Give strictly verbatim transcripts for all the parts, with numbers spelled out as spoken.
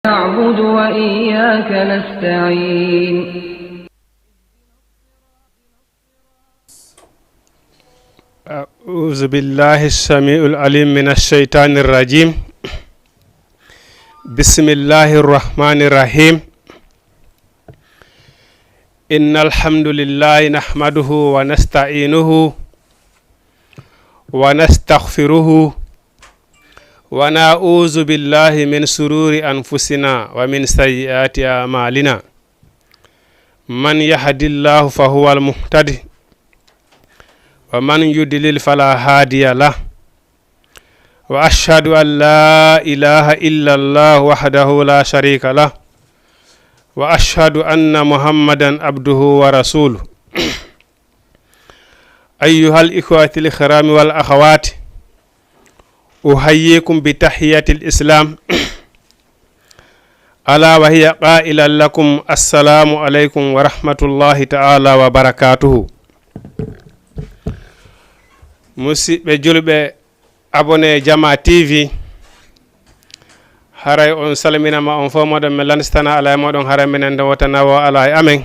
نعبد وإياك نستعين. أعوذ بالله السميع العليم من الشيطان الرجيم. بسم الله الرحمن الرحيم. إن الحمد لله نحمده ونستعينه ونستغفره ونعوذ بالله من شرور أنفسنا ومن سيئات أعمالنا. من يهد الله فهو المهتدي، ومن يضلل فلا هادي له. وأشهد أن لا إله إلا الله وحده لا شريك له، وأشهد أن محمدا عبده ورسوله. أيها الإخوة الكرام والأخوات، أحييكم بتحية الإسلام، ألا وهي قائلا لكم: السلام عليكم ورحمة الله تعالى وبركاته. Musidɓe julɓe, abonné Jama T V, haray on salminama, on fof moɗon, min lantitana alaa e moɗon, haray minen nden wota nawo alaa e amen.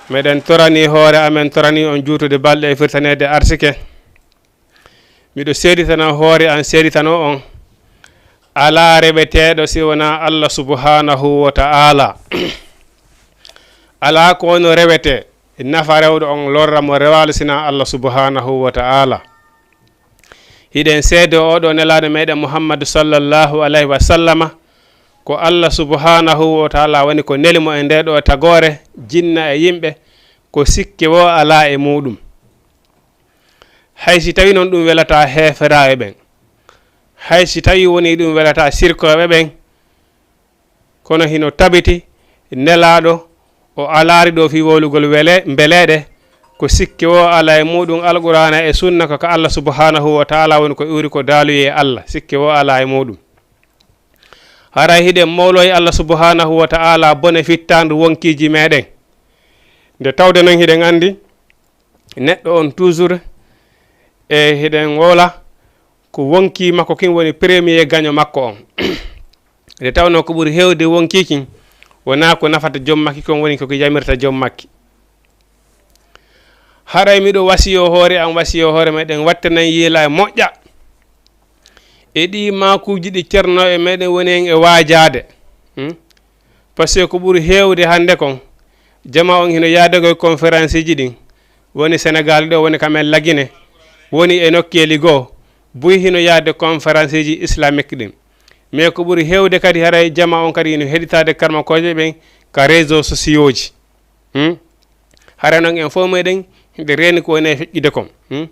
Meɗen torani hoore amen, torani on juutude balɗe e firtaneede arsike. Miɗo seeditana hoore an, seeditano on, alaa reweteeɗo si wonaa Allah subhanahu wa ta'ala. Alaa ko ono rewetee, nafa rewɗo on, lorra mo rewaali si wonaa Allah subhanahu wa ta'ala. Hiɗen seede oo ɗoo nelaaɗo meɗen Muhammadu sallallahu alayhi wa sallama, ko Allah subhanahu wa ta'ala woni ko neli mo e ndee ɗoo tagoore, jinna e yimɓe, ko sikke woo alaa e muuɗum. Hay si tawii non ɗum welataa heeferaaɓe ɓen, hay si tawii wonii ɗum welataa sirkooɓe ɓen, kono hino tabiti nelaaɗo o alaari ɗoo fii wowlugol wele-, mbeleeɗe, ko sikke woo alaa e muuɗum, Alqur'aana e Sunna ko ka Allah subhanahu wa ta'ala woni, ko iwri ko daaluyee Allah, sikke woo alaa e muuɗum. Haray hiɗen mawloyi Allah subhanahu wa ta'ala bone fittaandu wonkiiji meɗen. Nde tawde non hiɗen anndi neɗɗo on toujours e hiɗen wowla ko wonkii makko kin woni premier gagnant makko on. Nde tawnoo ko ɓuri heewde wonkii kin wonaa ko nafata joom makki kon, woni ko ko yamirta joom makki. Haray miɗo wasiyoo hoore an, wasiyoo hoore meɗen, wattanen yiila e moƴƴa e ɗii maakuuji ɗi ceernooɓe meɗen woni en e waajaade. Hmm? Parce que ko ɓuri heewde hannde kon, jama on hino yaade ko e conférenceeji ɗin, woni Sénégal ɗoo, woni ka men Lagine, woni e nokkeeli goo, buy hino yaade conférenceeji islamique ɗin. Mais ko ɓuri heewde kadi, haray jama on kadi hino heɗitaade karmakooje ɓen ka réseaux sociaux ji. Hmm? Hara non en fof meɗen hiɗen reeni ko woni e feƴƴude kon. Hmm?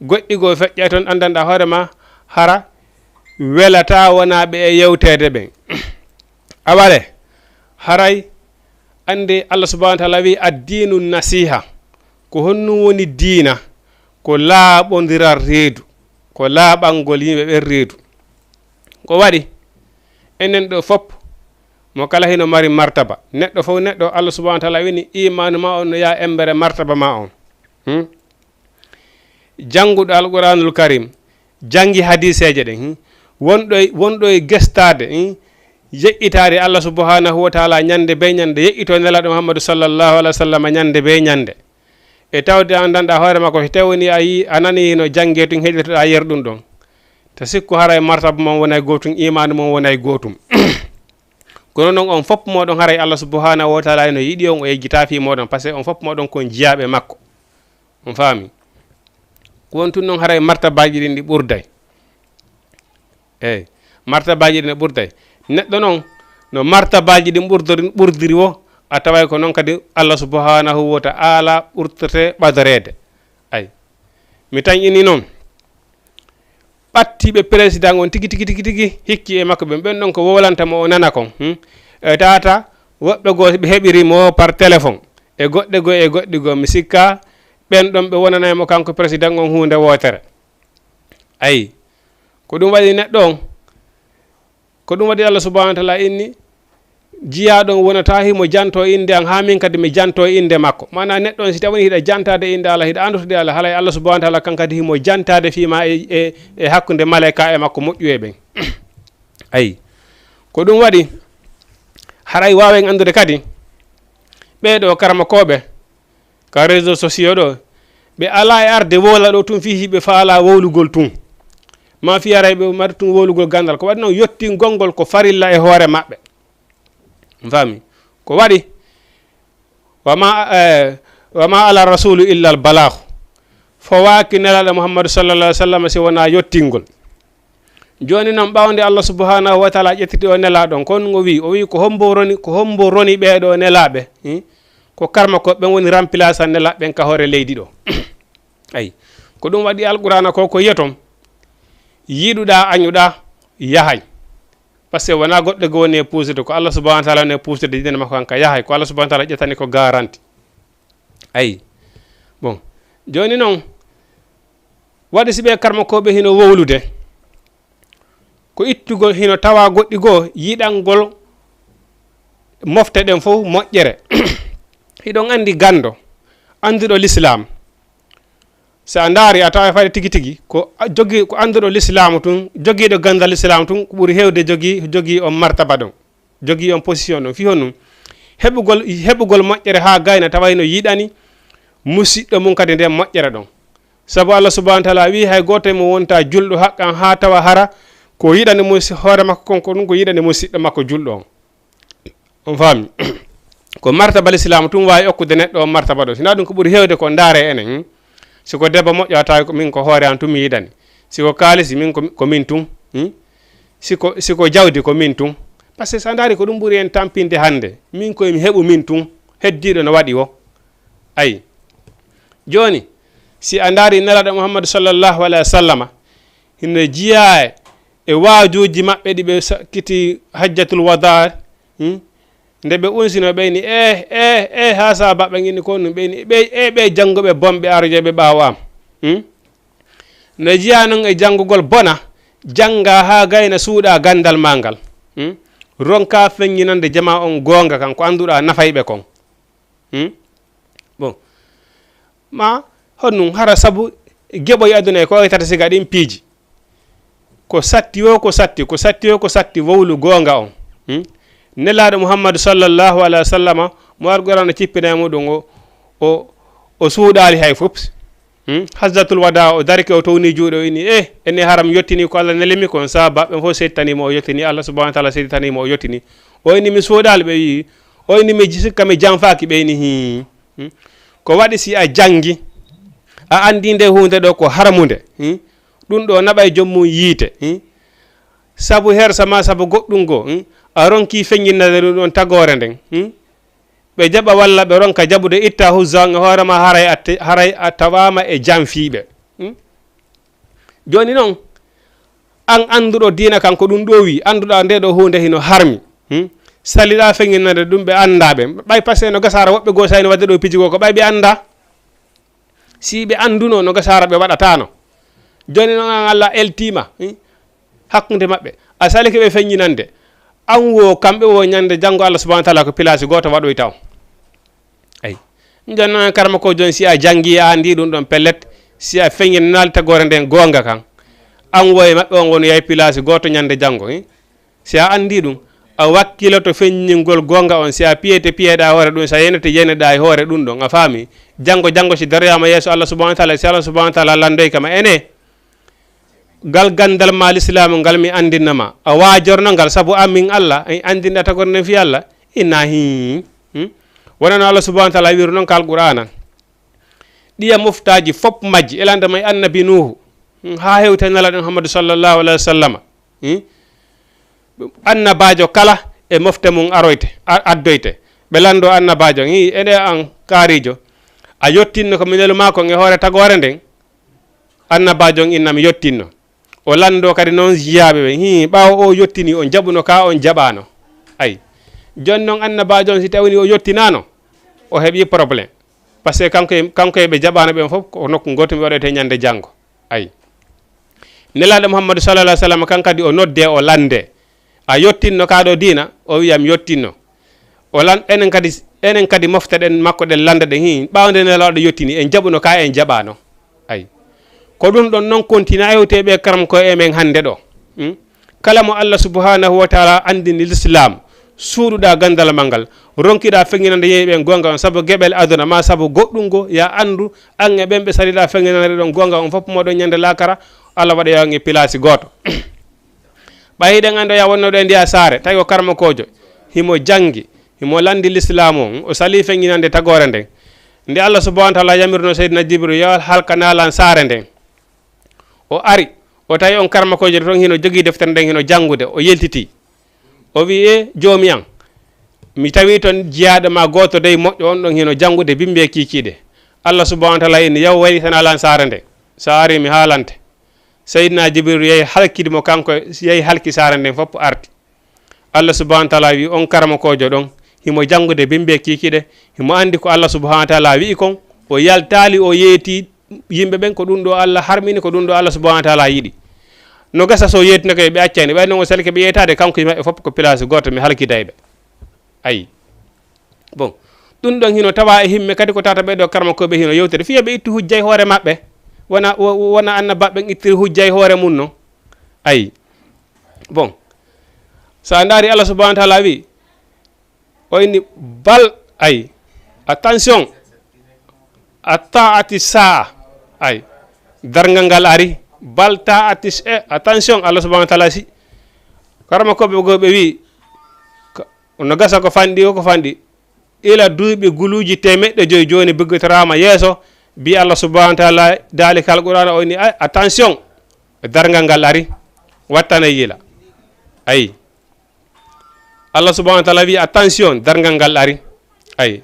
Goɗɗi goo feƴƴa toon, anndanɗaa hoore maa, hara welataa wonaaɓe e yewteede ɓen. Awale, haray anndi Allah subhanahu wa ta'ala wi'i, "Addiinu nasiha." Ko honɗum woni diina? Ko laaɓondiral reedu, ko laaɓangol yimɓe ɓen reedu. Ko waɗi enen ɗoo fof, mo kala hino mari martaba. Neɗɗo fof neɗɗo, Allah subhanahu wa ta'ala wini, imaanu maa on no yaha embere martaba maa on. Hmm? Jannguɗo Alqur'aanul Karim, janngi hadiiseeje ɗen, hmm? Wonɗo e, wonɗo e gestaade, hmm? Yeƴƴitaade Allah subhanahu wa ta'ala ñande bee ñande, yeƴƴitoo Nelaaɗo Muhammadu sallallahu alaihi wa sallam ñande bee ñande. E tawde anndanɗaa hoore makko, so tawii woni a yii, a nanii hino janngee tun, heɗitoɗaa yer ɗum ɗon. Ta sikku haray martaba mon wonay gootum, imaanu mon wonay gootum. Kono non on fof moɗon haray Allah subhanahu wa ta'ala no yiɗi on, o yejjitaa fii moɗon, parce que on fof moɗon kon jiyaaɓe makko. On faami? Ko won tun non haray martabaaji ɗin ɗi ɓurday. Eey, martabaaji ɗin ɓurday. Neɗɗo non, no martabaaji ɗin ɓurdori-, ɓurdiri wo, a taway ko non kadi Allah subhanahu wa ta'ala ɓurtete ɓadoreede. Ay, mi tan ini non. Ɓattiiɓe président on tigi, tigi, tigi, tigi, hikki e makko ɓen, ɓen ɗon ko wowlanta mo o nana kon, hmm? E tawata woɓɓe goo ɓe heɓiri mo par téléphone, e goɗɗe goo, e goɗɗi goo. Mi sikka ɓen ɗon ɓe wonanay mo kanko président on huunde wootere. Ayi, ko ɗum waɗi neɗɗo on, ko ɗum waɗi Allah subhanahu wa ta'ala inni, jiyaaɗo on wonata himo janto innde an, haa min kadi mi janto innde makko. Maanaa neɗɗo on, si tawii hiɗa jantaade innde Allah, hiɗa anndude Allah, halay Allah subhanahu wa ta'ala kan kadi himo jantaade fii maa e, e, e hakkunde maleyka e makko moƴƴu e ɓen. Ayi. Ko ɗum waɗi, haray waawen anndude kadi, ɓee ɗoo karamokooɓe ka réseaux sociaux ɗoo, ɓe alaa e arde wowla ɗoo tun fii hiɓe faalaa wowlugol tun. Maa fii haray ɓe mari tun wowlugol ganndal. Ko waɗi non yottingol ngol ko farilla e hoore maɓɓe. On faami? Ko waɗi, wa ma, eh, wa ma ala rasulu illa al balagh. Fowaaki Nelaaɗo Muhammadu sallallahu alaihi wasallam si wonaa yottingol. Jooni non, ɓaawo nde Allah subhanahu wa taala ƴettiti o nelaaɗo on, ko honɗum o wi'i? O wi'i, ko hombo roni, ko hombo roni ɓee ɗoo nelaaɓe? Hmm? Ko karma ko ɓen woni remplaçant nelaaɓe ɓen ka hoore leydi ɗoo. Ay, ko ɗum waɗi Alqur'aana ko, ko yi'oton, yiɗuɗaa, añuɗaa, yahay. Parce que wonaa goɗɗo goo woni e puusirde, ko Allah subhanahu wa taala woni e puusirde yiɗande makko kan ka yahay, ko Allah subhanahu wa taala ƴettani ko garanti. Ayi. Bon. Jooni non, waɗi si ɓee karmakooɓe hino wowlude, ko ittugol hino tawa goɗɗi goo, yiɗangol mofte ɗen fof moƴƴere. Hiɗon anndi ganndo, annduɗo Lislaam, si a ndaari, a tawa fayde tigi tigi, ko a-, jogii, ko annduɗo Lislaamu tun, jogiiɗo ganndal Lislaamu tun, ko ɓuri heewde jogii, jogii on martaba ɗon, jogii on position ɗon. Fii honɗum? Heɓugol, heɓugol moƴƴere haa gayna, tawa hino yiɗani musiɗɗo mum kadi nden moƴƴere ɗon. Sabu Allah subhanahu wa taala wi'i, hay gooto e mon wontaa julɗo haqqan haa tawa hara ko yiɗani mo si-, hoore makko kon, ko ɗum ko yiɗani musiɗɗo makko julɗo on. On faami? Ko martaba lislaamu tun waawi okkude neɗɗo on martaba ɗo. Sinaa ɗum ko ɓuri heewde ko ndaare enen, hmm? Si ko debbo moƴƴo, a tawi ko min ko hoore an tun mi yiɗani. Si ko kaalisi, min ko, ko min tun, hmm? Si ko, si ko jawdi, ko min tun. Parce que si a ndaari ko ɗum ɓuri en tampinde hannde. Min koye mi heɓu min tun. Heddiiɗo no waɗi wo. Ayi. Jooni, si a ndaari Nelaaɗo Muhammadu sallallahu alaihi wa sallama, hino jiyaa e waajuuji maɓɓe ɗi ɓe sakkiti hajjatul wadaa, hmm? Nde ɓe unsino ɓeyni, eh, eh, eh, haa saabaaɓe nginni ko ɗum ɓeyni, ɓe, eh, ɓe jannguɓe bonɓe arjoɓe ɓaawo am. Hmm? No jiyaa non e janngugol bona, jannga haa gayna suuɗa ganndal maa ngal. Hmm? Ronka feññinande jamaa on goonga kan, ko annduɗaa nafayɓe kon. Hmm? Bon. Ma, honɗum hara sabu geɓoy aduna e ko oy tata siga ɗin piiji? Ko satti o, ko satti, ko satti o, ko satti wowlu goonga on. Hmm? Nelaaɗo Muhammadu sallallahu alaihi wa sallama, mo Alqur'aana cippina e muɗum o, o, o suuɗaali hay fof. Hmm? Hajjatul wadaa, o darike, o towni juuɗe, o inni, "Eh, ene haram yottini ko Allah neli mi kon." Saabaaɓe fof seedtani mo o yottini, Allah subhanahu wa taala seedtani mo o yottini. O inni, "Mi suuɗaali," ɓe wi'i. O inni, "Mi ji-, sikka mi janfaaki," ɓe inni, "Hii." Hmm? Ko waɗi si a janngi, a anndi nde huunde ɗo ko haramunde, hmm? Ɗum ɗo naɓay joom mum yiite, hmm? Sabu hersa ma, sabu goɗɗum goo, hmm? A ronki feññinande ɗum ɗon tagoore nden, hmm? Ɓe jaɓa walla ɓe ronka jaɓude, itta hujja on e hoore ma, haray a te-, haray a tawaama e janfiiɓe. Hmm? Jooni non, an annduɗo diina kan ko ɗum ɗo wi, annduɗaa nde ɗo huunde hino harmi. Hmm? Saliɗaa feññinande ɗum ɓe anndaa ɓe. Ɓay passé no gasaara woɓɓe goo sayno waɗde ɗo piiji goo ko ɓay ɓe anndaa. Si ɓe annduno no gasaara ɓe waɗataano. Jooni non an Allah eltiima, hmm? Hakkunde maɓɓe. A salike ɓe feññinande. An wo, kamɓe wo, ñande janngo Allah subhanahu wa taala ko pilaasi gooto waɗoyta on. Ay. Jooni non karma ko jooni si a janngi a anndi ɗum ɗon pellet, si a feññinanaali tagoore nden goonga kan. An wo e maɓɓe on wonu yay pilaasi gooto ñande janngo, eh? Si a anndi ɗum, a wakkiloto feññingol goonga on, si a piyete piyeɗaa hoore ɗum, si a yenete yeneɗaa e hoore ɗum ɗon, a faami? Janngo, janngo si daroyaama yeeso Allah subhanahu wa taala, si Allah subhanahu wa taala lanndoy kama ene, ngal ganndal ma lislaamu ngal mi anndinno ma, a waajorno ngal sabu an min Allah, en anndinɗa tagore nden fii Allah, inna hii. Hmm? Wonano Allah subhanahu wa taala wiru non ka Alqur'aana. Ɗiya moftaaji fop majji, elande may annabi Nuuhu, hmm, haa hewta Nelaaɗo Muhammadu sallallahu alaihi wa sallama. Hmm? Annabaajo kala e mofte mum aroyte, a-, addoyte. Ɓe lanndo annabaajo, hi, ene an kaariijo, a yottinno ko mi nelu maa kon e hoore tagoore nden? Annabaajo on inna mi yottinno. O lanndo kadi non jiyaaɓe ɓen, hi, ɓaawo o yottini, on jaɓuno ka, on jaɓaano. Ay. Jooni non annabaajo on si tawini o yottinaano, o heɓi problème. Parce que kanko e, kanko e ɓe jaɓaano ɓen fof, ko nokku gooto mi waɗoyte ñande janngo. Ay. Nelaaɗo Muhammadu sallallahu alaihi wa sallam, kan kadi o nodde, o lande. A yottinno ka ɗo diina? O wi'a mi yottinno. O lan-, enen kadi, enen kadi mofteɗen makko ɗen, landaɗen, hi, ɓaawo nde Nelaaɗo yottini, en jaɓuno ka, en jaɓaano. Ay. Ko ɗum ɗon non kontina hewte ɓe karam ko e men hannde ɗo. Hmm? Kala mo Allah subhanahu wa taala anndini l'islam, suuɗuɗa ganndal ma ngal, ronkiɗa feŋŋinande yimɓe ɓen goonga on sabu geɓel aduna ma sabu goɗɗum goo, ya anndu an e ɓen ɓe sariɗa feŋŋinande ɗon goonga on fof moɗon ñande laakara, Allah waɗa yo on e pilaasi gooto. Ɓay hiɗen anndi o ya wonnoɗo e ndiya saare, tawi ko karamokoojo, himo janngi, himo lanndi l'islam on, o salii feŋŋinande tagoore nden. Nde Allah subhanahu wa taala yamirno Seydina Jibril yo halkana lan saare nden. O ari, o tawi on karamokoojo ton hino jogii deftere nden hino janngude, o yeltiti. O wi'i, "E Joomi an, mi tawi ton jiyaaɗo ma gooto dey moƴƴo on ɗon hino janngude bimbe kiikiiɗe. Allah subhanahu wa taala inni, yaw waylitanaa lan saare nden. Sa ari mi haalante." Seydina Jibril yahi halkidi mo kanko, yahi halki saare nden fof arti. Allah subhanahu wa taala wi on karamokoojo ɗon, himo janngude bimbe kiikiiɗe, himo anndi ko Allah subhanahu wa taala wi'i kon, o yaltaali, o yeeti yimɓe ɓen ko ɗum ɗo Allah harmini, ko ɗum ɗo Allah subhanahu wa taala yiɗi. No gasa so yeetino ko ɓe accani, ɓay non o salike ɓe yeetaade, kanko e maɓɓe fof ko place gooto, mi halkiday ɓe. Ayi. Bon. Ɗum ɗon hino tawa e himme kadi ko tata ɓe ɗo karamokooɓe hino yewtere. Fiya ɓe ittu hujjay hoore maɓɓe. Wona, wo-, wona annabaaɓe ɓen ittiri hujjay hoore mum non. Ayi. Bon. So a ndaari Allah subhanahu wa taala wi, o inni, "Bal, ay, attention, a taati saa, ay, darngal ngal ari, bal taati s-, eh, attention, Allah subhanahu wa taala si." Karamokooɓe goo ɓe wi, ka-, no gasa ko fanɗi o, ko fanɗi. Ila duuɓi guluuji teemeɗɗe joyi jooni biggotoraama yeeso, bi Allah subhanahu wa taala daali kal Qur'aana o inni, "Ay, attention, darngal ngal ari, wattana yila." Ayi. Allah subhanahu wa taala wi, "Attention, darngal ngal ari." Ayi.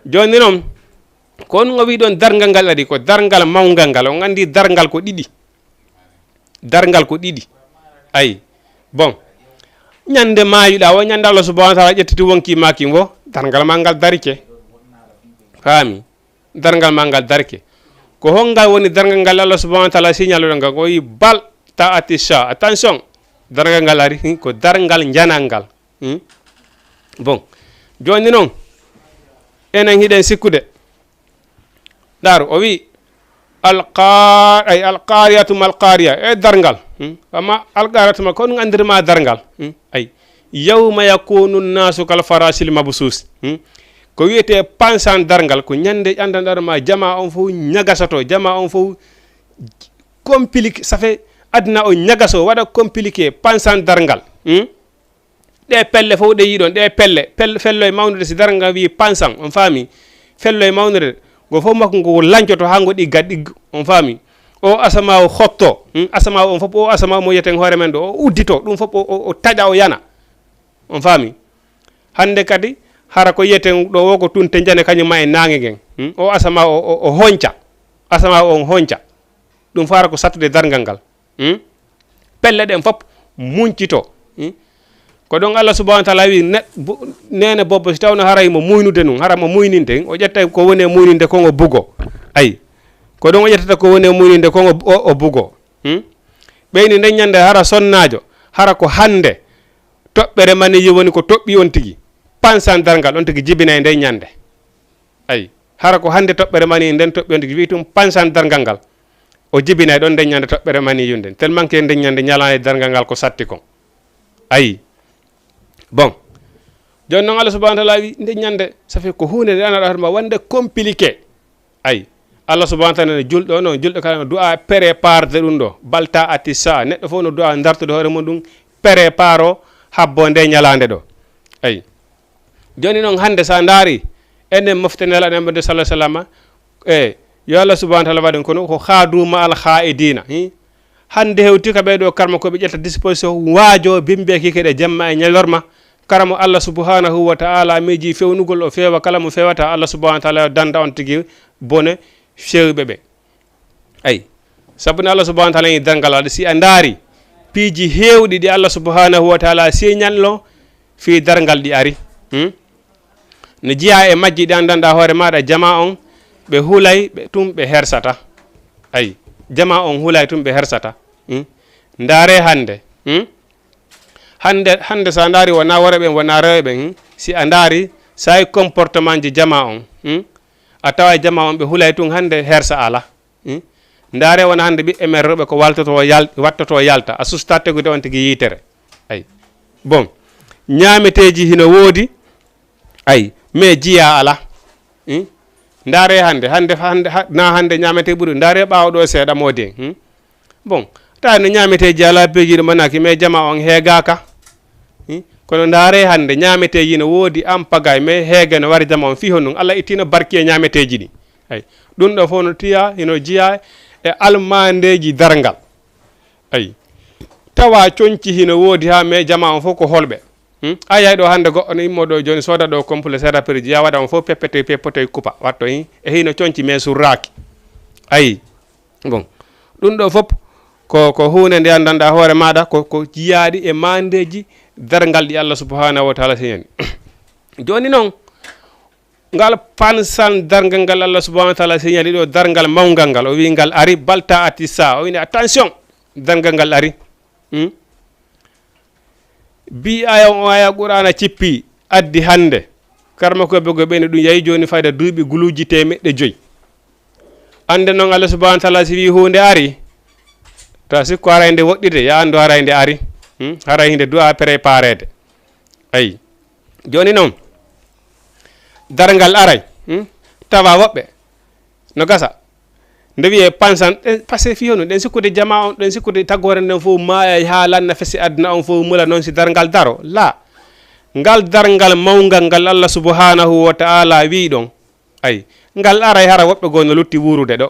Jooni non, ko on o wi ɗon darngal ngal ari, ko darngal mawngal ngal. On anndi darngal ko ɗiɗi. Darngal ko ɗiɗi. Ayi. Bon. Ñande maayuɗa, wo ñande Allah subhanahu wa taala ƴettiti wonki ma kin wo, darngal ma ngal darike. Faami? Darngal ma ngal darike. Ko hongal woni darngal ngal Allah subhanahu wa taala signal ɗon ngal? O wi, "Bal taati saa." Attention. Darngal ngal ari, hmm, ko darngal njanal ngal. Hmm? Bon. Jooni non, enen hiɗen sikkude. Ndaaru, o wi, "Alqa-, ay, alqariyatu mal qariya." E darngal. Hmm? Amma alqariyatu mal, ko ɗum anndirma darngal. Hmm? Ay. "Yawma yakunu nnasu kal farasil mabsus." Hmm? Ko wiyetee pansan darngal, ko ñande ƴandanɗaa ma jama on fof ñagasoto, jama on fof compliqué, ça fait aduna o ñagaso, waɗa compliqué, pansan darngal. Hmm? Ɗe pelle fof ɗe yiɗon, ɗe pelle, pel-, fello e mawnude si darngal wi pansan, on faami? Fello e mawnude, ngo fof makko ngo lancoto haa ngo ɗigga ɗigg, on faami? O asama o hotto, hmm, asama on fof, o asama mo yeten hoore men ɗo, o uddito, ɗum fof o, o, o taƴa, o yana. On faami? Hannde kadi, hara ko yiyeten ɗo wo ko tunte njane kañum ma e naange ngen. Hmm? O asama o, o, o honca. Asama o on honca. Ɗum fof hara ko sattude darngal ngal. Hmm? Pelle ɗen fof muñcito. Hmm? Ko ɗon Allah subhanahu wa taala wi ne-, bo-, neene bobbo si tawno haray mo muynude nun, hara mo muyninde, o ƴetta ko woni e muyninde kon o bugo. Ayi. Ko ɗon o ƴettata ko woni e muyninde kon o, o, o bugo. Hmm? Ɓeyni nden ñande hara sonnaajo, hara ko hannde toɓɓere maniyu woni ko toɓɓi on tigi, pansan darngal on tigi jibinay nden ñande. Ayi, hara ko hannde toɓɓere maniyu nden toɓɓi on tigi, wi'i tun pansan darngal ngal. O jibinay ɗon nden ñande toɓɓere maniyu nden. Tellement que nden ñande ñalaande darngal ngal ko satti kon. Ayi. Bon. Jooni non Allah subhanahu wa taala wi nden ñande, ça fait ko huunde nde ana ɗo ma wonde compliqué. Ayi. Allah subhanahu wa taala ne julɗo noon, julɗo kala no du'a préparde ɗum ɗo. Bal taati saa. Neɗɗo fof no du'a dartude hoore mum ɗum, préparo habbo nde ñalaande ɗo. Ayi. Jooni noon hannde so a ndaari, enen mofte Nelaaɗo men Muhammadu sallallahu alaihi wasallam, e yo Allah subhanahu wa taala waɗen kono ko khaadu ma al khaa'idina. Hi? Hannde hewti ka ɓee ɗo karma ko ɓe ƴetta disposition waajo bimbe kike ɗe jemma e ñalorma. Karamo Allah subhanahu wa taala miiji fewnugol o fewa kala mo fewata Allah subhanahu wa taala danda on tigi bone fewɓe ɓe. Ayi. Sabu ne Allah subhanahu wa taala ni darngal waɗa si a ndaari piiji heewɗi ɗi Allah subhanahu wa taala signalno fii darngal ɗi ari. Hmm? No jeyaa e majji ɗi anndanɗaa hoore maaɗa, jamaa on, ɓe hulay, ɓe, tun ɓe hersata. Ayi, jamaa on hulay, tun ɓe hersata. Hmm? Ndaaree hannde. Hmm? Hannde, hannde, so a ndaari, wonaa worɓe ɓen, wonaa rewɓe ɓen. Hmm? Si a ndaari, saay comportement ji jamaa on, hmm? A tawa jamaa on, ɓe hulay tun hannde, hersa ala. Hmm? Ndaaree, wona hannde ɓiɓɓe men rewɓe ko waltoto yal-, wattoto yalta, a sustaa tegude on tigi yiitere. Ay. Bon, ñaameteeji hino woodi, ay, mais jiyaa alaa. Hmm? Ndaaree hannde, hannde, hannde, ha-, na hannde ñaametee ɓuri, ndaaree ɓaawo ɗo seeɗa moodi en. Hmm? Bon, tawi no ñaameteeji alaa, piiji ɗi manaaki, mais jamaa on heegaaka. Hmm? Kono ndaaree hannde, ñaameteeji no woodi en pagaille, mais heege no wari jamaa on. Fii honɗun? Allah ittiino barki e ñaameteeji ɗi. Ay. Ɗun ɗoo fof no tiya, hino jiyaa e almaandeeji darngal. Ay. Tawa conci hino woodi haa, mais jamaa on fof ko holɓe? Hmm? A yahay ɗo hannde, goɗɗo no immoo ɗo jooni, sooda ɗo complet seeɗa perji, ya waɗa on fof peppete, peppotoy kupa, watto hin. E hino conci, mais surraaki. Ayi. Bon. Ɗun ɗoo fof ko, ko huunde nde anndanɗaa hoore maaɗa, ko, ko jiyaaɗi e maandeeji darngal ɗi Allah subhanahu wa taala siñani. Jooni non, ngal pansan darngal ngal Allah subhanahu wa taala siñani ɗo, darngal mawngal ngal. O wi'i ngal ari, balta ati sa. O wi'i, attention, darngal ngal ari. Hmm? Bi aya on, aya Qur'aana cippi, addi hannde. Karma ko be go ɓeyni ɗun yahi jooni fayda duuɓi guluuji teemeɗɗe joyi. Annde non Allah subhanahu wa taala si wi'i huunde ari, ta sikko haray nde woɗɗide, ya anndu haray nde ari. Hmm? Haray hinde du'a prépareede. Ayi. Jooni non, darngal aray, hmm? Tawa woɓɓe no gasa. Nde wi'e pansan, ɗen, parce que fii honɗun? Ɗen sikkude jamaa on, ɗen sikkude tagoore nden fof maayay haa lanna fesi, aduna on fof mula non si darngal daro. La. Ngal darngal mawngal ngal Allah subhanahu wa ta'ala wi'i ɗon. Ay, ngal aray hara woɓɓe goo no lutti wuurude ɗo.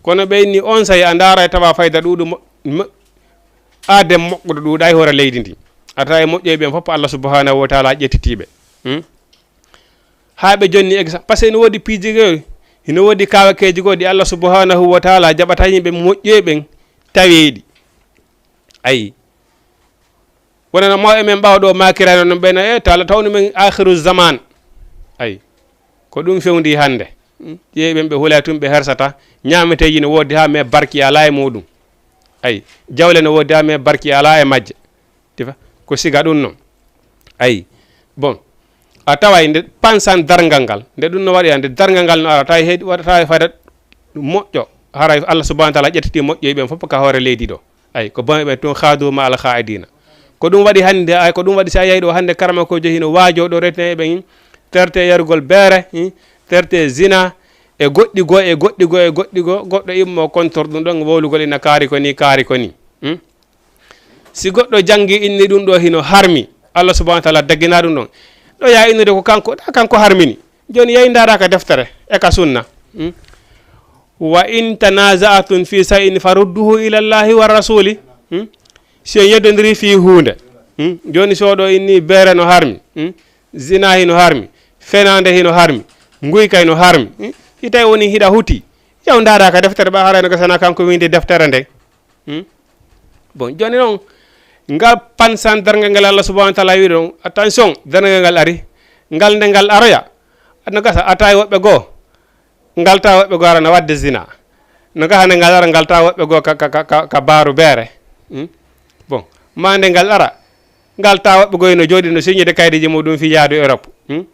Kono ɓe inni on saa'i a ndaaray tawa fayda ɗuuɗu mo-, mo-, aadem moƴƴuɗo ɗuuɗay hoore leydi ndi. A tawa e moƴƴoy ɓen fof Allah subhanahu wa ta'ala ƴettitiiɓe. Hmm? Haa ɓe jonni exemple, parce que hino woodi piiji goo, hino woodi kaawakeeji goo ɗi Allah subhanahu wa ta'ala jaɓata yimɓe moƴƴoy ɓen taweeɗi. Ayi. Wonano mawɓe men ɓaawo ɗo maakirano non ɓen, e taala tawno men akhiru zaman. Ayi. Ko ɗum fewndi hannde. Hmm? Ƴeewi ɓen ɓe hulay tun ɓe hersata, ñaameteeji no woodi haa mais barki alaa e muɗum. Ayi. Jawle no woodi haa mais barki alaa e majje. Tifa? Ko siga ɗum non. Ayi. Bon. A taway nde pansan darngal ngal, nde ɗum no waɗi nde darngal ngal no ara, tawi heedi, waɗa tawi fayda moƴƴo, haray Allah subhanahu wa ta'ala ƴettiti moƴƴoy ɓen fof ka hoore leydi ɗo. Ay, ko bon ɓe tun khadu ma al khaidina. Ko ɗum waɗi hannde, ay, ko ɗum waɗi si a yahi ɗo hannde karama ko jehi no waajo ɗo retne e ɓen, terte yarugol beere, hmm, terte zina, e goɗɗi goo, e goɗɗi goo, e goɗɗi goo, goɗɗo immo kontor ɗum ɗon, wowlugol ina kaari ko ni, kaari ko ni. Hmm? Si goɗɗo janngi inni ɗum ɗo hino harmi, Allah subhanahu wa ta'ala daggina ɗum ɗon. Ɗo ya innude ko kanko, ɗa kanko harmini. Jooni yahi ndaara ka deftere e ka sunna. Hmm? Wa in tanaza'tum fi shay'in farudduhu ila Allahi wa rasuli. Hmm? Si on yeddondiri fii huunde. Hmm? Jooni so ɗo inni beere no harmi. Hmm? Zina hino harmi. Fenaande hino harmi. Nguyka hino harmi. Hmm? Si tawi woni hiɗa huti. Yaw ndaara ka deftere ɓa haray no gasana kanko windi deftere nde. Hmm? Bon, jooni non, ngal pansan darngal ngal Allah subhanahu wa ta'ala wi'i ɗon, attention, darngal ngal ari. Ngal nde ngal aroya, no gasa a tawi woɓɓe goo, ngal tawa woɓɓe goo ara no waɗde zina. No gasa nde ngal ara, ngal tawa woɓɓe goo ka, ka, ka, ka, ka baaru beere. Hmm? Bon, ma nde ngal ara, ngal tawa woɓɓe goo hino jooɗi no siññude kaydeeji muɗum fii yaadu Europe. Hmm?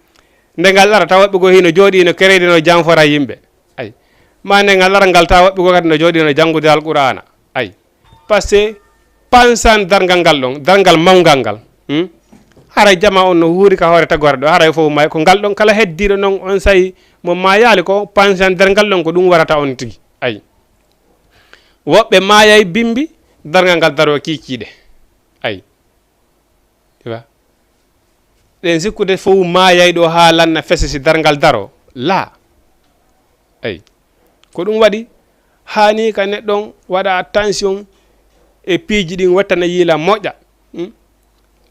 Nde ngal ara, tawa woɓɓe goo hino jooɗi no kereyde no janfora yimɓe. Ay. Ma nde ngal ara, ngal tawa woɓɓe goo kadi no jooɗi no janngude Alqur'aana. Ay. Parce que pansan darngal ngal ɗon, darngal mawngal ngal. Hmm? Haray jama on no wuuri ka hoore tagoore ɗo, haray fof may ko ngal ɗon kala heddiiɗo non on saa'i mo maayaali ko pansan darngal ɗon ko ɗum warata on tigi. Ay. Woɓɓe maayay bimbi, darngal ngal daroo kiikiiɗe. Ay. Iwa. Ɗen sikkude fof maayay ɗo haa lanna fese si darngal daro. Laa. Ay. Ko ɗum waɗi haani ka neɗɗo on waɗa attention e piiji ɗin, wattana yiila moƴƴa. Hmm?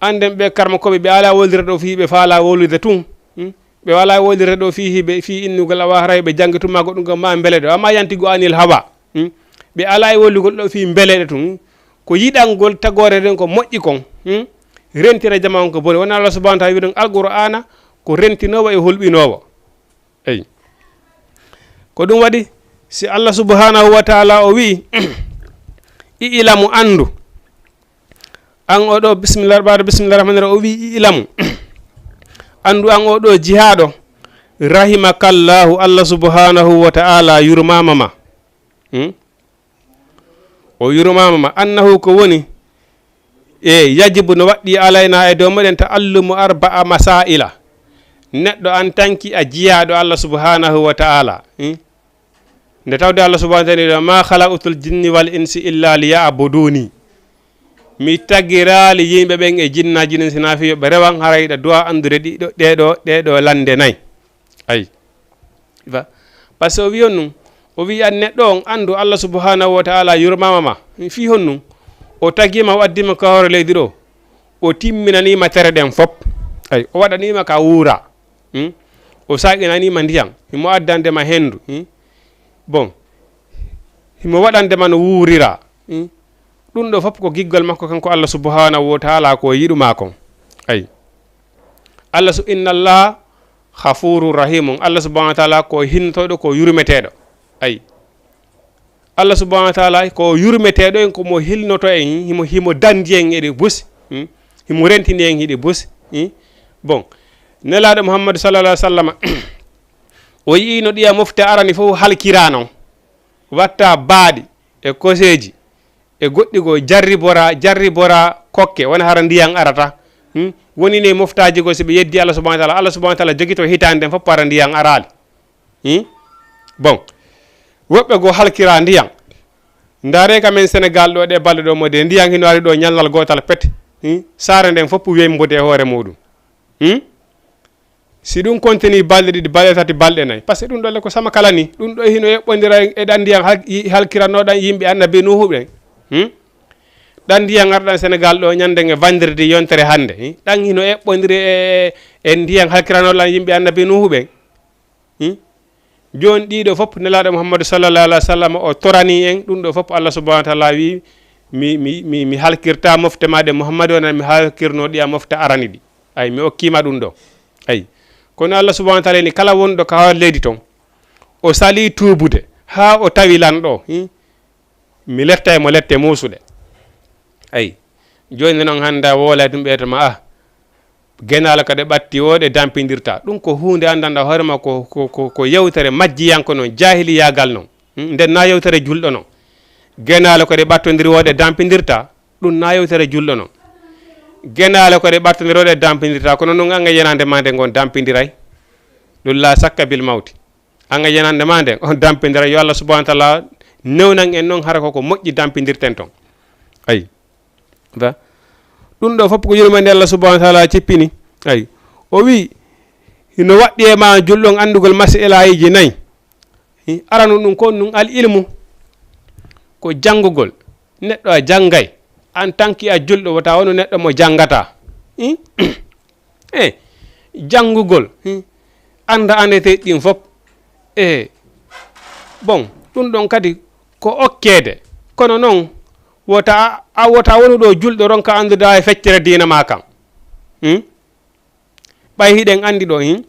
Annden ɓe karmakooɓe, ɓe alaa wolde ɗo fii ɓe faalaa wolude tun. Hmm? Ɓe alaa wolde ɗo fii hiɓe, fii innugol awa haray ɓe janngi tun ma goɗɗum gam ma mbele ɗo. Amma yantigu anil hawa. Hmm? Ɓe alaa e wolugol ɗo fii mbeleɗe tun. Hmm? Ko yiɗangol tagoore nden ko moƴƴi kon. Hmm? Rentira jama on ko boni. Wona Allah subhanahu wa ta'ala wi'i ɗon Alqur'aana ko rentinoowo e hulɓinoowo. Eyi. Ko ɗum waɗi, si Allah subhanahu wa ta'ala o wi'i, i'lamu, anndu, an o ɗo, bismillah, ɓaaɗo bismillah rahmani rahim, o wi'i, i'lamu, anndu, an o ɗo jihaaɗo, rahimakallahu, Allah subhanahu wa ta'ala yurmaama ma. Hmm? O yurmaama ma, annahu ko woni, E yajibu, no waɗɗi alayna, e dow meɗen, ta'allumu arba'a masaila. Neɗɗo an tanki a jiyaaɗo Allah subhanahu wa ta'ala. Hmm? Nde tawde Allah subhanahu wa ta'ala ɗo, "Ma khalaqtul jinni wal insi illa liya'buduni." Mi tagiraali yimɓe ɓen e jinnaaji ɗin sinaa fii yo ɓe rewan, haray ɗa duwa anndude ɗiɗo, ɗeɗo, ɗeɗo lande nay. Ay. Fa-, parce que o wi on ɗum, o wi an neɗɗo on, anndu Allah subhanahu wa ta'ala yurmaama ma. Fii honɗum? O tagii ma, o addii ma ka hoore leydi ɗo. O timminanii ma tere ɗen fop. Ay, o waɗanii ma ka wuura. Hmm? O saaƴinanii ma ndiyan. Himo addande ma henndu. Hmm? Bon. Himo waɗande ma no wuurira. Hmm? Ɗum ɗo fop ko giggol makko kanko Allah subhanahu wa ta'ala ko yiɗu ma kon. Ay. Allah su-, inna Allah ghafurur rahimun. Allah subhanahu wa ta'ala ko hinnotoɗo, ko yurmeteɗo. Ay. Allah subhanahu wa ta'ala ko yurmeteɗo en, ko mo hilnoto en, himo, himo dandi en e ɗi busi. Hmm? Himo rentini en e ɗi busi. Hmm? Bon. Nelaaɗo Muhammadu sallallahu alaihi wasallam, o yi'i no ɗiya mofte arani fof halkira non. Watta baaɗi e koseeji e goɗɗi goo, jarribora, jarribora kokke, wona hara ndiyan arata. Hmm? Woni ne moftaaji goo, si ɓe yeddi Allah subhanahu wa ta'ala, Allah subhanahu wa ta'ala jogito hitaande nden fof, hara ndiyan araali. Hmm? Bon, woɓɓe goo halkira ndiyan. Ndaare ka men Senegal ɗo, ɗe balɗe ɗo mo de, ndiyan hino ari ɗo ñallal gootal pet. Hmm? Saare nden fof wembude e hoore muɗum. Hmm? Si ɗum continue balɗe ɗiɗi, balɗe tati, balɗe nayi, parce que ɗum ɗo le ko sama kala ni, ɗum ɗo hino eɓɓondira e ɗan ndiyan hal-, i-, halkiranooɗan yimɓe annabi Nuuhu ɓen. Hmm? Ɗan ndiyan arɗan Senegal ɗo ñande nge vendredi yontere hannde. Hmm? Ɗan hino eɓɓondiri e, e, e ndiyan halkiranooɗan yimɓe annabi Nuuhu ɓen. Hmm? Jooni ɗiɗo fof Nelaaɗo Muhammadu sallallahu alaihi wasallam o torani en, ɗum ɗo fof Allah subhanahu wa ta'ala wi, "Mi, mi, mi, mi halkirta mofte ma ɗe Muhammadu, wona mi halkirno ɗiya mofte arani ɗi." Ay, mi okkima ɗum ɗo. Ay. Kono Allah subhanahu wa ta'ala ni kala wonɗo ka hoore leydi ton, o sali tuubude, haa o tawi lan ɗo. Hmm? Mi lettay mo lette muusuɗe. Ay. Jooni noon hannde a woolay ɗum ɓeyta ma, ah, genaale ko ɗe ɓatti o ɗe dampindirta. Ɗum ko huunde anndanɗa hoore ma ko, ko, ko, ko yewtere majjiyanko noon, jaahiliyaagal noon. Hmm, nden na yewtere julɗo noon. Genaale ko ɗe ɓattondiri o ɗe dampindirta, ɗum na yewtere julɗo noon. Genaale ko ɗe ɓattondiri o ɗe dampindirta, kono noon an e yenaande ma nde ngon dampindiray. Ɗum la sakka bil mawti. An e yenaande ma nde on dampindiray. Yo Allah subhanahu wa ta'ala newnan en noon hara ko ko moƴƴi dampindirten ton. Ay. Ba. Ɗum ɗo fof ko yurmande Allah subhanahu wa ta'ala cippini. Ay. O wi, hino waɗɗi e ma julɗo on anndugol mas'elaaji nayi. Hi, aranu ɗum ko ɗum al ilmu. Ko janngugol. Neɗɗo a janngay. En tant que a julɗo, wota wonu neɗɗo mo janngata. Hi? Eh, janngugol. Hi? Annda annete ɗin fof. Eh, bon, ɗum ɗon kadi ko okkeede. Kono noon, wota a, a wota wonu ɗo julɗo ronka anndude e feccere diina ma kan. Hmm? Ɓay hiɗen anndi ɗo, hin?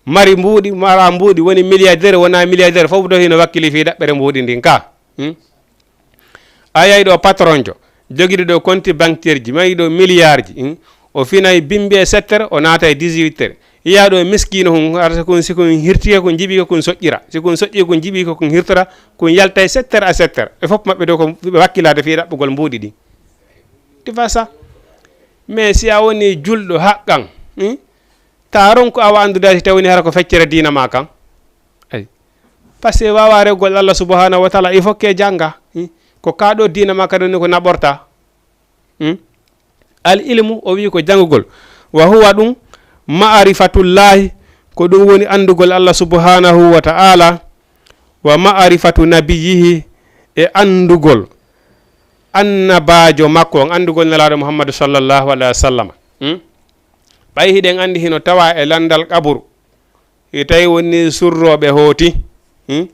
Mari mbuuɗi, mara mbuuɗi, woni milliardaire, wona milliardaire, fof ɗo hino wakkili fii ɗaɓɓere mbuuɗi ndin ka. Hmm? A yay ɗo patronjo, jogiɗo ɗo compte bancaire ji, mayi ɗo milliard ji, hmm? O finay bimbi e sept heures, o naata e dix-huit heures. Iya ɗo miskiino hun, hara si kun, si kun hirtike kun jiɓi ko kun soƴƴira. Si kun soƴƴi kun jiɓi ko kun hirtora, kun yalta e sept heures à sept heures. E fof maɓɓe ɗo ko ɓe wakkilaade fii ɗaɓɓugol mbuuɗi ɗi. Ti fa sa. Mais si a woni julɗo haqqan, hmm? Ta ronku awa anndude si tawni hara ko feccere diina ma kan. Ay. Parce que wawa rewgol Allah subhanahu wa ta'ala, il faut que jannga. Hmm? Ko ka ɗo diina ma ka ɗon ni ko naɓorta. Hmm? Al ilmu, o wi ko janngugol. Wa huwa ɗum ma'rifatullahi, ko ɗum woni anndugol Allah subhanahu wa ta'ala. Wa ma'rifatu nabiyyihi, e anndugol annabaajo makko on, anndugol Nelaaɗo Muhammadu sallallahu alaihi wa sallam. Hmm? Ɓay hiɗen anndi hino tawa e lanndal qaburu. Hi tawi woni surrooɓe hooti. Hmm?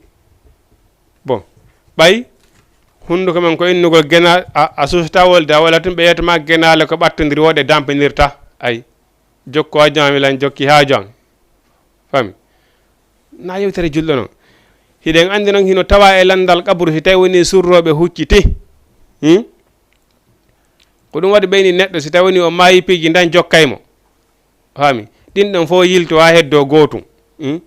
Bon. Ɓay hunnduko men ko innugol gena-, a, a sustawol da wala tun ɓe yetma genaale ko ɓattondiri wooɗe dampinirta. Ay. Jokku haaju am, ilan jokki haaju am. Fami? Na yewtere julɗo non. Hiɗen anndi non hino tawa e lanndal qabru si tawi woni surrooɓe hucciti. Hmm? Ko ɗum waɗi ɓeyni neɗɗo si tawi woni o maayi piiji ndan jokkay mo. Fami? Ɗin ɗon fof yilto haa heddo gootum. Hmm?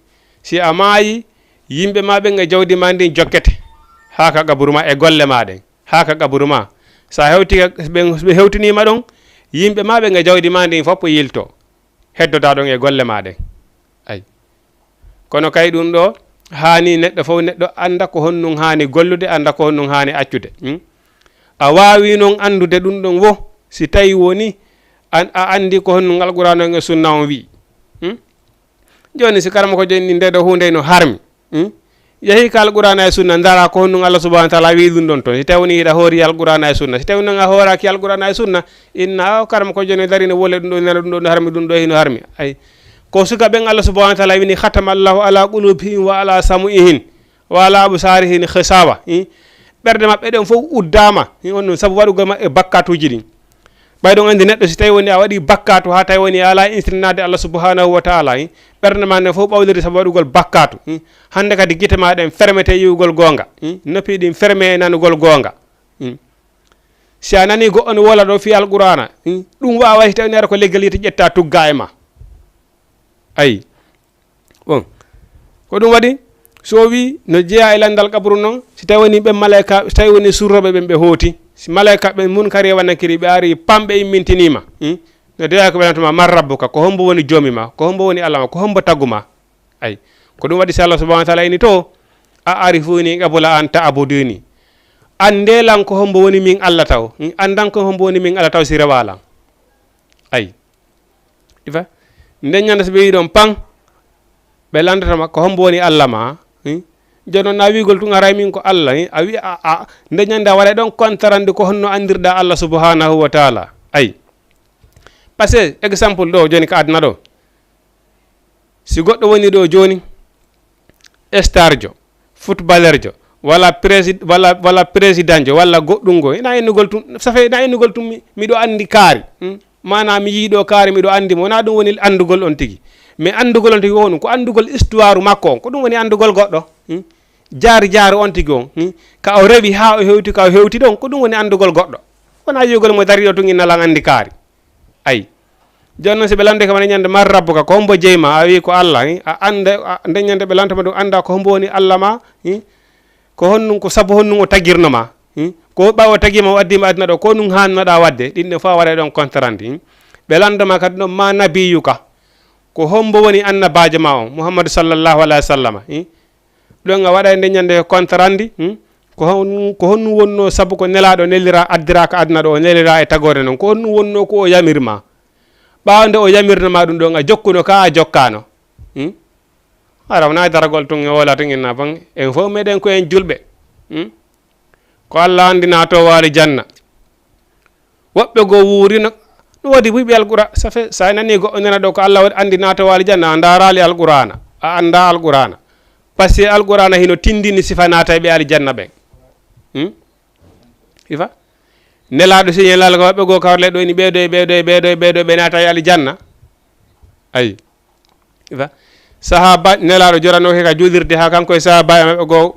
Si a maayi, yimɓe ma ɓen e jawdi ma ndin jokkete haa ka qabru ma e golle ma ɗen. Haa ka qaburu ma. So a hewti, ɓe, ɓe hewtiniima ɗon, Yimɓe ma ɓen e jawdi ma ndin fof yilto, heddoda ɗon e golle ma ɗen. Ay. Kono kay ɗum ɗo, haani neɗɗo fof, neɗɗo annda ko honɗum haani gollude, annda ko honɗum haani accude. Hmm? A waawi noon anndude ɗum ɗon wo, si tawi woni an, a anndi ko honɗum Alqur'aana on e Sunna on wi'i. Hmm? Jooni, si karamoko jooni nde ɗo huunde no harmi, hmm? Yehi ka Alqur'aana e Sunna, ndara ko honɗum Allah subhanahu wa ta'ala wi'i ɗum ɗon ton. Si tawi woni hiɗa hoori Alqur'aana e Sunna. Si tawi noon a hooraaki Alqur'aana e Sunna, inna o karamoko jooni dari no wole ɗum ɗo, nana ɗum ɗo no harmi, ɗum ɗo hino harmi. Ay. Ko suka ɓen Allah subhanahu wa ta'ala wini, "Khatama Allahu ala qulubihim wa ala sam'ihim wa ala absarihim ghishawa." Hmm? Ɓerɗe maɓɓe ɗen fof uddaama. Hmm? On ɗum sabu waɗugol maɓɓe bakkatuuji ɗin. Ɓay ɗon anndi neɗɗo, si tawi woni a waɗi bakkatu, haa tawi woni a alaa insinnaade Allah subhanahu wa ta'ala, eh, ɓernde ma nden fof ɓawliri sabu waɗugol bakkatu, eh, hannde kadi gite ma ɗen fermete yi'ugol goonga, eh, noppi ɗin ferme e nanugol goonga, eh. Si a nani goɗɗo no wola ɗo fii Alqur'aana, eh, ɗum waaway si tawi neɗɗo ko leggal yiite ƴetta tugga e ma. Ayi. Bon, ko ɗum waɗi, so o wii no jeyaa e lanndal qabru noon, si tawi woni ɓen malayka, si tawi woni surrooɓe ɓen ɓe hooti, si malayka ɓen Munkari e Nakiri ɓe ari, pam, ɓe immintiniima, hmm? No jeyaa ko ɓe lanndata ma, "Man rabbuka?" Ko hombo woni joomi ma? Ko hombo woni Allah ma? Ko hombo tagu ma? Ay, ko ɗum waɗi si Allah subhanahu wa ta'ala ini to, "A arifuni qabla an ta'buduni." Annde lan ko hombo woni min Allah taw, hmm? Anndan ko hombo woni min Allah taw si rewa lan. Ay. Ifa. Nden ñande so ɓe wi'i ɗon pan, ɓe lanndata ma, "Ko hombo woni Allah ma?" Hi? Jooni noon, na wi'ugol tun, "Haray min ko Allah," hi? A wi'a, a, a, nden ñande a waɗay ɗon kontarandi ko honno anndirɗa Allah subhanahu wa ta'ala. Ay. Parce que exemple ɗo, jooni ka aduna ɗo. Si goɗɗo woni ɗo jooni, star jo, footballeur jo, walla prési-, walla, walla président jo, walla goɗɗum ngo, ina innugol tun, ça fait, ina innugol tun mi, miɗo anndi kaari. Hmm? Maanaa mi yii ɗo kaari, miɗo anndi mo. Wonaa ɗum woni anndugol on tigi. Mais anndugol on tigi ko honɗum? Ko anndugol histoire makko on. Ko ɗum woni anndugol goɗɗo. Hmm? Jaari jaari on tigi on. Hmm? Ka o rewi haa o hewti, ka o hewti ɗon. Ko ɗum woni anndugol goɗɗo. Wonaa yi'ugol mo dariiɗo tun inna lan anndi kaari. Ay. Jooni noon, si ɓe lanndike ma ñande, "Man rabbuka?" Ko hombo jeyi ma? A wi'i, "Ko Allah," hi? A annda, a, nden ñande ɓe lanndata ma ɗum, annda ko hombo woni Allah ma, hi? Ko honɗum, ko sabu honɗum o tagirno ma, hi? Ko ɓaawo o tagi ma, o addi ma aduna ɗo, ko honɗum haannoɗa waɗde? Ɗin ɗon fof a waɗay ɗon kontarandi, hi? Ɓe lannda ma kadi ɗon, "Ma nabiyuka?" Ko hombo woni annabaajo ma on, Muhammadu sallallahu alayhi wa sallam, hi? Ɗon a waɗay nde ñande kontarandi, hmm? Ko hon-, ko honɗum wonnoo sabu ko Nelaaɗo nelira, addiraaka aduna ɗo, o nelira e tagoore non? Ko honɗum wonnoo ko o yamir ma? Ɓaawo nde o yamirno ma ɗum ɗon, a jokkuno ka a jokkaano? Hmm? Hara wonaa daragol tun e woola tun inna ban. En fof meɗen ko en julɓe. Hmm? Ko Allah anndi naatoowo aljanna. Woɓɓe goo wuurino, no woodi buy ɓe Alqur'aana. Ça fait, si a nanii goɗɗo nana ɗo ko Allah waɗi anndi naatoowo aljanna, a ndaaraali Alqur'aana, a anndaa Alqur'aana. Parce que Alqur'aana hino tinndini sifa naatayɓe aljanna ɓen. Hmm? Ifa? Nelaaɗo signalal ko woɓɓe goo kawrle ɗo ini ɓeeɗo e ɓeeɗo e ɓeeɗo e ɓeeɗo ɓe naata e aljanna. Ayi. Ifa. Sahaaba Nelaaɗo joranooke ka juulirde, haa kanko e sahaaba e maɓɓe goo,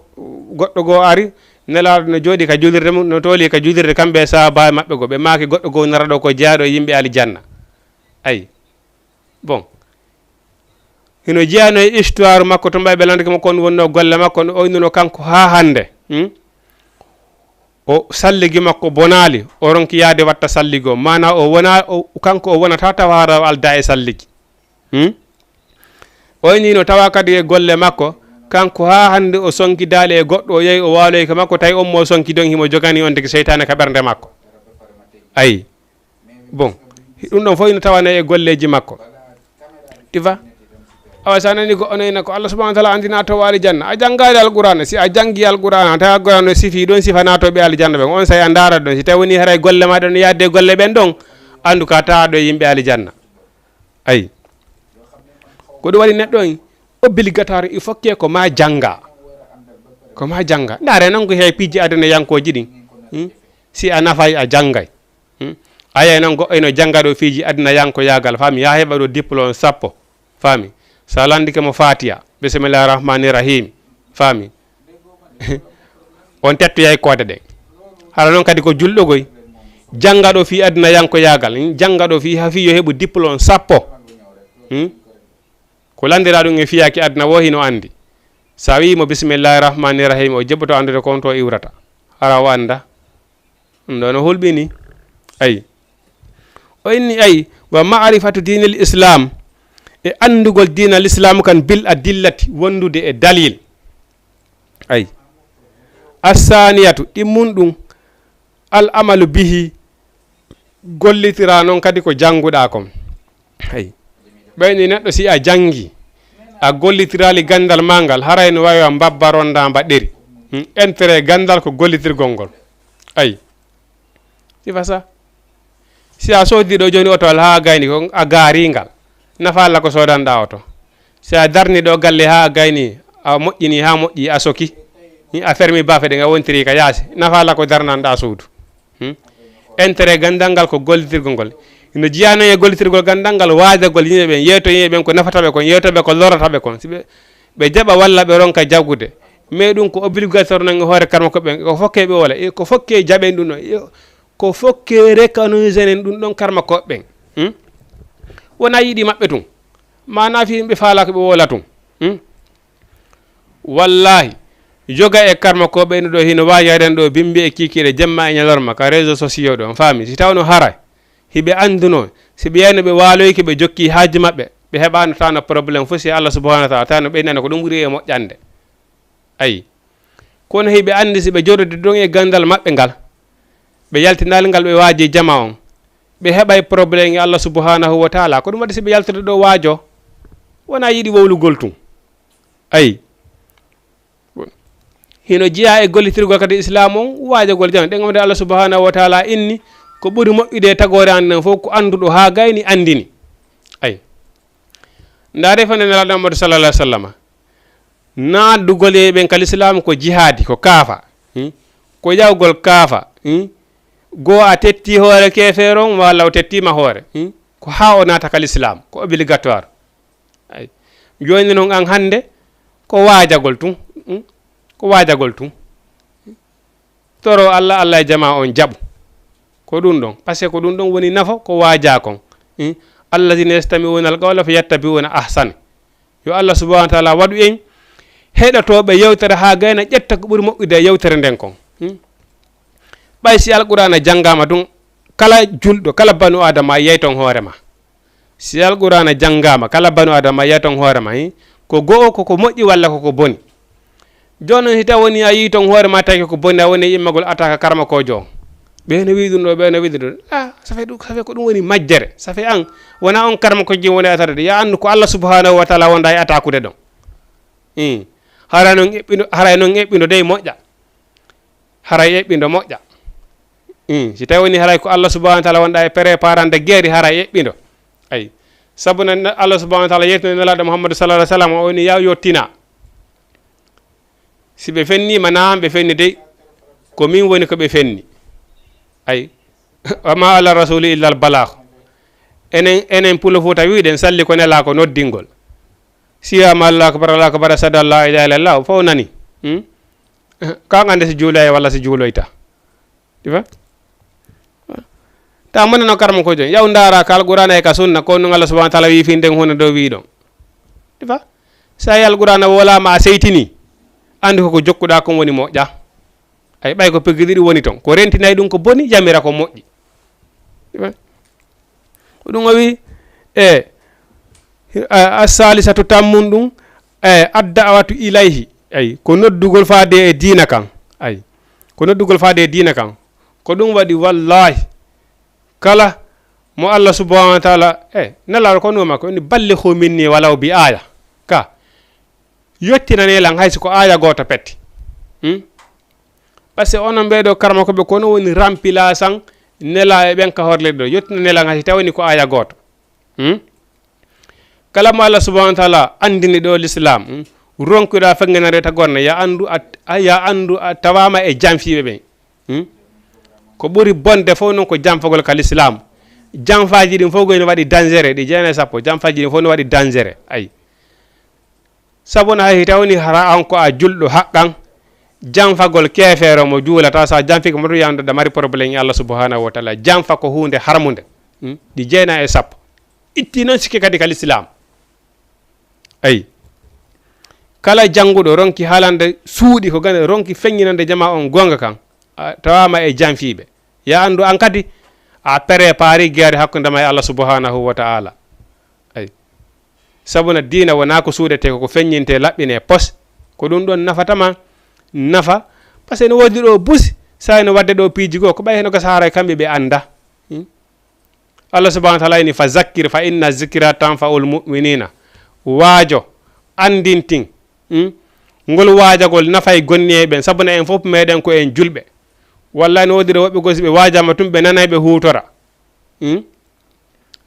goɗɗo goo ari. Nelaaɗo no jooɗii ka juulirde mum, no tooli ka juulirde, kamɓe e sahaaba e maɓɓe goo. Ɓe maaki, "Goɗɗo goo naraɗo ko jeyaaɗo e yimɓe aljanna." Ayi. Bon. Hino jeyanoo e histoire makko, to mbaɗi ɓe lanndike mo kon wonnoo golle makko, no oynuno kanko haa hannde. Hmm? O salligi makko bonaali, o ronki yaade watta salligi o. Maanaa o wona, o, kanko o wonata tawa hara o aldaa e salligi. Hmm? O ini no tawa kadi e golle makko, kanko haa hannde o sonkidaali e goɗɗo, o yehi o waaloyi ka makko, tawi on mo o sonki don himo jogani on tigi seytaane ka ɓernde makko. Ayi. Bon, ɗum ɗon fof ina tawanee e golleeji makko. Ifa? Awa, so a nani goɗɗo no ina ko Allah subhanahu wa ta'ala anndinaa to waali janna. A janngaali Alqur'aana. Si a janngi Alqur'aana, tawi Alqur'aana no sifii ɗon sifa naatooɓe aljanna ɓen, on say a ndaara ɗon. Si tawi woni haray golle ma ɗon yaadde e golle ɓen ɗon, anndu ka tawa ɗo e yimɓe aljanna. Ayi. Ko ɗum waɗi neɗɗo on, obligatoire, il faut que ko ma jannga. Ko ma jannga. Ndaare noon ko he piiji aduna yankooji ɗin. Hmm? Si a nafay, a janngay. Hmm? A yiyay noon goɗɗo ino jannga ɗo piiji aduna yankoyaagal, faami, yaa heɓa ɗo diplôme sappo, faami. So a lanndike mo Faatiya, bismillahi rahmani rahim, faami. On tettoyay koode ɗen. Hara noon kadi ko julɗo goy, jannga ɗo fii aduna yankoyaagal, hmm? Jannga ɗo fii, haa fii yo heɓu diplôme sappo. Hmm? Ko lanndiraa ɗum e fiyaaki aduna woo hino anndi. So a wi'i mo bismillahi rahmani rahim, o jebboto anndude ko on to iwrata. Hara o annda. Ɗum ɗo no hulɓini. Ayi. O inni, ay, wa ma'rifatu diinil islam, e anndugol diina l'islam kan bil adillati, wondude e dalil. Ay. Assaniyatu, ɗimmun ɗum, al amalu bihi, gollitira noon kadi ko jannguɗaa kon. Ay. Ɓayni neɗɗo si a janngi, a gollitiraali ganndal maa ngal, haray no waawi wa mbabba ronda mba ɗeri. Hmm, intérêt ganndal ko gollitirgol ngol. Ay. Sifa sa. Si a soodi ɗo jooni oto al haa gayni ko a gaari ngal. Nafa Allah ko soodanɗaa oto. Si a darni ɗo galle haa gayni, a moƴƴini haa moƴƴi, a soki. Ni a fermi bafe ɗen, a wontiri ka yaasi. Nafa Allah ko darnanɗaa suudu. Hmm? Intérêt ganndal ngal ko gollitirgol ngol. No jeyaa noon e gollitirgol ganndal ngal, waajagol yimɓe ɓen, yeeto yimɓe ɓen ko nafata ɓe kon, yeeto ɓe ko lorata ɓe kon. Si ɓe, ɓe jaɓa walla ɓe ronka jaggude. Mais ɗum ko obligatoire noon e hoore karma ko ɓen. Ko fokke ɓe wala. E ko fokke jaɓen ɗum ɗon. E ko fokke reconnaisseren ɗum ɗon karma ko ɓen. Hmm? Wona yiɗi maɓɓe tun. Mana fi ɓe faala ko ɓe wola tun. Hmm? Wallahi, joga e karma ko ɓen ɗo hino waawi yaren ɗo bimbi e kikiɗe jemma e ñalorma ka réseaux sociaux ɗo, on faami. Si tawno haray, hiɓe annduno, si ɓe yayno ɓe waaloyki ɓe jokki haaji maɓɓe, ɓe heɓano tano problème fof si Allah subhanahu wa ta'ala, tano ɓe nana ko ɗum ɓuri e moƴƴande. Ayi. Kono hiɓe anndi si ɓe jooɗode ɗon e ganndal maɓɓe ngal, ɓe yaltinaali ngal ɓe waaji jama on, ɓe heɓay problème e Allah subhanahu wa ta'ala. Ko ɗum waɗi si ɓe yaltude ɗo waajo, wona yiɗi wowlugol tun. Ayi. Hino jeyaa e gollitirgol kadi Islam on, waajagol jam. Ɗen wonde Allah subhanahu wa ta'ala inni, ko ɓuri moƴƴude e tagoore an nden fof, ko annduɗo haa gayni anndini. Ayi. Ndaare fande Nelaaɗo Muhammadu sallallahu alaihi wasallama. Naatdugol e ɓen ka Lislaam ko jihaadi, ko kaafa. Hmm? Ko yawgol kaafa. Hmm? Goo a tetti hoore keefeero on, walla o tettiima hoore. Hmm? Ko haa o naata ka Lislaam, ko obligatoire. Ay. Jooni noon an hannde, ko waajagol tun. Hmm? Ko waajagol tun. Toro Allah, Allah e jama on jaɓu. Ko ɗum ɗon. Parce que ko ɗum ɗon woni nafa ko waajaa kon. Hmm? Alladhina yastami'una al-qawla fayattabi'una ahsana. Yo Allah subhanahu wa ta'ala waɗu en heɗotooɓe yewtere haa gayna ƴetta ko ɓuri moƴƴude e yewtere nden kon. Hmm? Ɓay si Alqur'aana janngaama ɗum, kala julɗo, kala banu Aadama a yiyay ton hoore ma. Si Alqur'aana janngaama, kala banu Aadama a yiyay ton hoore ma, hi? Ko go'o, ko ko moƴƴi walla ko ko boni. Jooni noon, si tawi woni a yii ton hoore ma, tawi ko ko boni, a woni e immagol ataka karma kojo on. Ɓe no wi'i ɗum ɗo, ɓe no wi'i ɗum ɗo. Ah, ça fait ɗum, ça fait ko ɗum woni majjere. Ça fait an, wona on karma kojo woni atade. Ya anndu ko Allah subhanahu wa ta'ala wonda e atakude ɗon. Hmm. Haray noon eɓɓindo, haray noon eɓɓindo dey moƴƴa. Haray eɓɓindo moƴƴa. Hmm. Si tawi woni haray ko Allah subhanahu wa ta'ala wonda e préparande geeri, haray eɓɓindo. Ay. Sabu na, na Allah subhanahu wa ta'ala yetno Nelaaɗo Muhammadu sallallahu alaihi wasallam, o woni ya yottina. Si ɓe fenniima, naam, ɓe fenni dey. Ko min woni ko ɓe fenni. Ay. Wa ma ala rasuli illa al balagh. Enen, enen Pulo Fuuta wi'uɗen salli ko nelaa ko noddingol. Siyaama Allahu akbar, Allahu akbar, ashhadu an la ilaha illallah, fof nani. Hmm? Ka ngannde si juuloy walla si juuloyta. Ɗi fa? Ta mona no karma ko jon. Yaw ndaara ka Alqur'aana e ka sunna, ko nun Allah subhanahu wa ta'ala wi finden hunde dow wi ɗon. Ɗi fa? Sa yi Alqur'aana wolaama a seytini, andu ko ko jokkuɗa kon woni moƴƴa. Ay, ɓay ko pegge ɗiɗi woni ton. Ko rentinay ɗum ko boni, yamira ko moƴƴi. Ɗi fa? Ko ɗum o wi, e, a, as-salisatu tammun ɗum, e, ad-da'watu ilayhi. Ay, ko noddugol faade e diina kan. Ay, ko noddugol faade e diina kan. Ko ɗum waɗi wallahi, kala mo Allah subhanahu wa ta'ala, e, Nelaaɗo ko no makko, ni ballighu minni walaw bi aya. Ka, yottinane lan hay si ko aya gooto petti. Hmm? Parce que onon ɓee ɗoo karma ko ɓe kono woni rampila san Nelaaɗo e ɓen ka horle ɗo. Yottinane lan hay si tawani ko aya gooto. Hmm? Kala mo Allah subhanahu wa ta'ala andini ɗo l'islam, hmm? Ronkuɗa fengenare ta gorna, ya andu a, a, ya andu a tawama e janfiɓe ɓen. Hmm? Ko ɓuri bonde fof noon ko janfagol ka l'islam. Janfaji ɗin fof ko ene waɗi dangereux, ɗi jeena e sappo. Janfaji ɗin fof ne waɗi dangereux. Ay. Sabu no hay tawni hara an ko a julɗo haqqan, janfagol keefeero mo juulata, sa janfike mo to yando da mari problème e Allah subhanahu wa ta'ala. Janfa ko huunde harmunde. Hmm? Ɗi jeena e sappo. Itti noon sikke kadi ka l'islam. Ay. Kala jannguɗo ronki haalande suuɗi ko gane, ronki feññinande jama on goonga kan, a tawama e janfiiɓe. Ya anndu an kadi, A préparé guerre hakkunde ma e Allah subhanahu wa ta'ala. Ay. Sabu na diina wonaa ko suuɗetee, ko ko feññintee, laɓɓinee, pos. Ko ɗum ɗoon nafata ma, nafa. Parce que ene woodi ɗo busi, so ene waɗde ɗo piiji goo, ko ɓay heno gasa haray kamɓe ɓe annda. Hmm? Allah subhanahu wa ta'ala ini, "Fa zakkir fa inna zikra tanfa'ul mu'minina." Waajo, anndintin. Hmm? Ngol waajagol nafay gonneeɓe ɓen, sabu na en fof meɗen ko en julɓe. Walla ene woodi ɗo woɓɓe goo, si ɓe waajama tun, ɓe nanay, ɓe huutora. Hmm?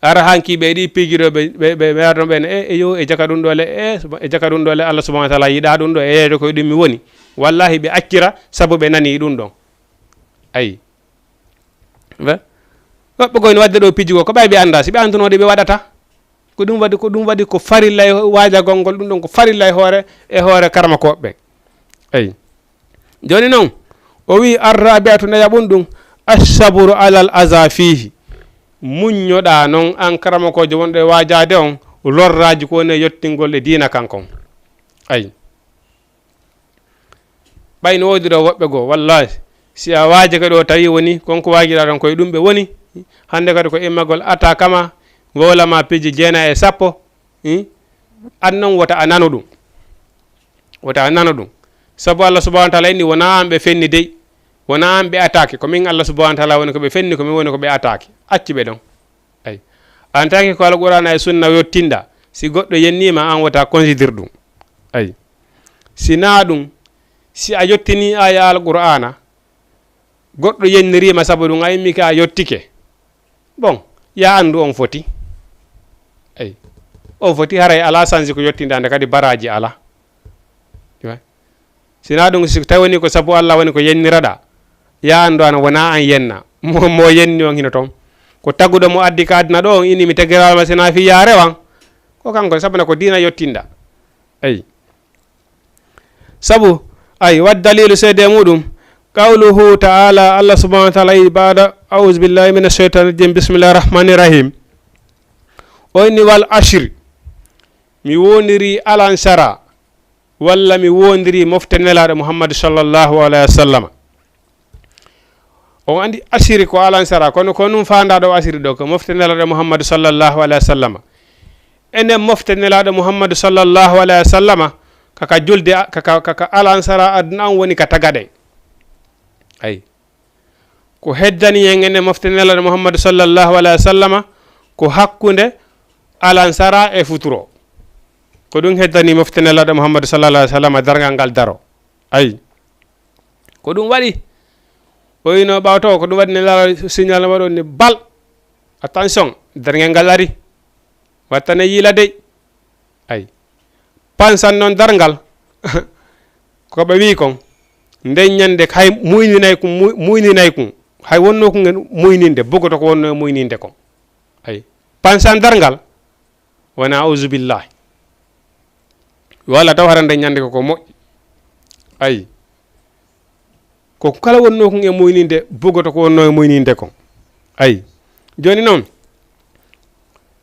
Ara hanki ɓe ɗi piiji ɗo, ɓe, ɓe, ɓe, ɓe ara ɗon ɓen, e, e yo, e jaka ɗum ɗo le, e, suba-, e jaka ɗum ɗo le, Allah subhanahu wa ta'ala yiɗa ɗum ɗo, e yeeyde koye ɗum mi woni. Wallahi ɓe accira, sabu ɓe nani ɗum ɗon. Ayi. Ɓe? Woɓɓe goo ene waɗde ɗo piiji goo, ko ɓay ɓe annda, si ɓe annduno ɗe ɓe waɗata. Ko ɗum waɗi, ko ɗum waɗi ko farilla e waajagol ngol, ɗum ɗon ko farilla e hoore, e hoore karamakooɓe ɓen. Eyi. Jooni noon, o wi'i, "Arrabi'atu, nayaɓun ɗum, assabru alal aza fiihi." Muññoɗaa noon, aan karamokoojo wonɗo e waajaade on, lorraaji ko woni e yottingol e diina kan kon. Ayi. Ɓay no woodi ɗo woɓɓe goo, wallahi, si a waajike ɗo tawi woni, kon ko waajiɗaa ɗon koye ɗum ɓe woni. Hannde kadi ko immagol attaque ma, wowla ma piiji jeenayi e sappo, hmm? Aan noon wota a nano ɗum. Wota a nano ɗum. Sabu Allah subhanahu wa ta'ala inni, wonaa aan ɓe fenni dey. Wonaa aan ɓe attaque. Ko min Allah subhanahu wa ta'ala woni ko ɓe fenni, ko min woni ko ɓe attaque. Accu ɓe ɗon. Ay. En tant que ko Alqur'aana e Sunna yottinɗaa, si goɗɗo yenniima, aan wota considère ɗum. Ay. Si naa ɗum, si a yottinii aaya Alqur'aana, goɗɗo yenniriima sabu ɗum, a immike a yottike. Bon, ya anndu on foti. Ay. On foti, haray alaa sansi ko yottinɗaa nde kadi baraaji alaa. Iwa. Si naa ɗum, si tawi woni ko sabu Allah woni ko yenniraɗaa, ya anndu aan wonaa aan yenna. Mo, mo yenni on hino toon. Ko taguɗo mo addi ka aduna ɗo on, ini mi tegiraama si naa fii yaa rewan. Ko kanko, sabu na ko diina yottinɗaa. Eyi. Sabu, ay, wa daliilu seede muɗum, qawluhu ta'ala, Allah subhanahu wa ta'ala, baada, a'uuzu billahi mina shaytaani rajim, bismillahi rahmaani rahim. O inni wal ashri. Mi woniri alansara. Walla mi woondirii mofte Nelaaɗo Muhammadu sallallahu alayhi wa sallam. On anndi asiri ko alansara, kono ko nun faandaa ɗo asiri ɗo, ko mofte Nelaaɗo Muhammadu sallallahu alayhi wa sallam. Enen mofte Nelaaɗo Muhammadu sallallahu alayhi wa sallam, kaka julde a-, kaka, kaka alansara aduna on woni ka tagaɗen. Ayi. Ko heddani en enen mofte Nelaaɗo Muhammadu sallallahu alayhi wa sallama ko hakkunde alansara e futuro. Ko ɗum heddani mofte Nelaaɗo Muhammadu sallallahu alayhi wa sallama darngal ngal daro. Ayi. Ko ɗum waɗi. O yino ɓawto, ko ɗum waɗi Nelaaɗo signal waɗo ni bal. Attention, darngal ngal ari. Wattane yiila dey. Ay. Pansan noon darngal. Ko ɓe wii kon. Nden ñande hay muyninay kun, mu-, muyninay kun. Hay wonno kun en muyninde, bogoto ko wonno e muyninde kon. Ay. Pansan darngal. Wona auzu billahi. Wala taw hara nden ñande ko, ko moƴƴi. Ay. Ko kala wonno kun e muyninde, bogoto ko wonno e muyninde kon. Ay. Jooni noon,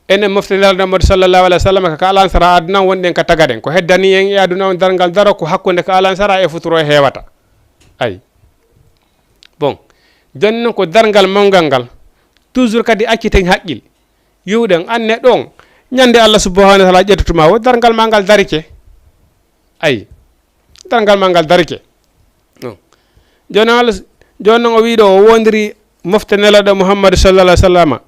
enen mofte Nelaaɗo Muhammadu sallallahu alayhi wa sallam, ka alansara aduna on wonɗen ka tagaɗen. Ko heddani en e aduna on darngal daro, ko hakkunde ka alansara e futuro heewata. Ay. Bon. Jooni noon ko darngal mawngal ngal. Toujours kadi acciten haqqil. Yiwɗen an neɗɗo on. Ñande Allah subhanahu wa ta'ala ƴettotuma, wo darngal ma ngal darike. Ay. Darngal ma ngal darike. Non. Jooni noon Allah s-, jooni noon o wii ɗo, o wondiri mofte Nelaaɗo Muhammadu sallallahu alayhi wa sallama.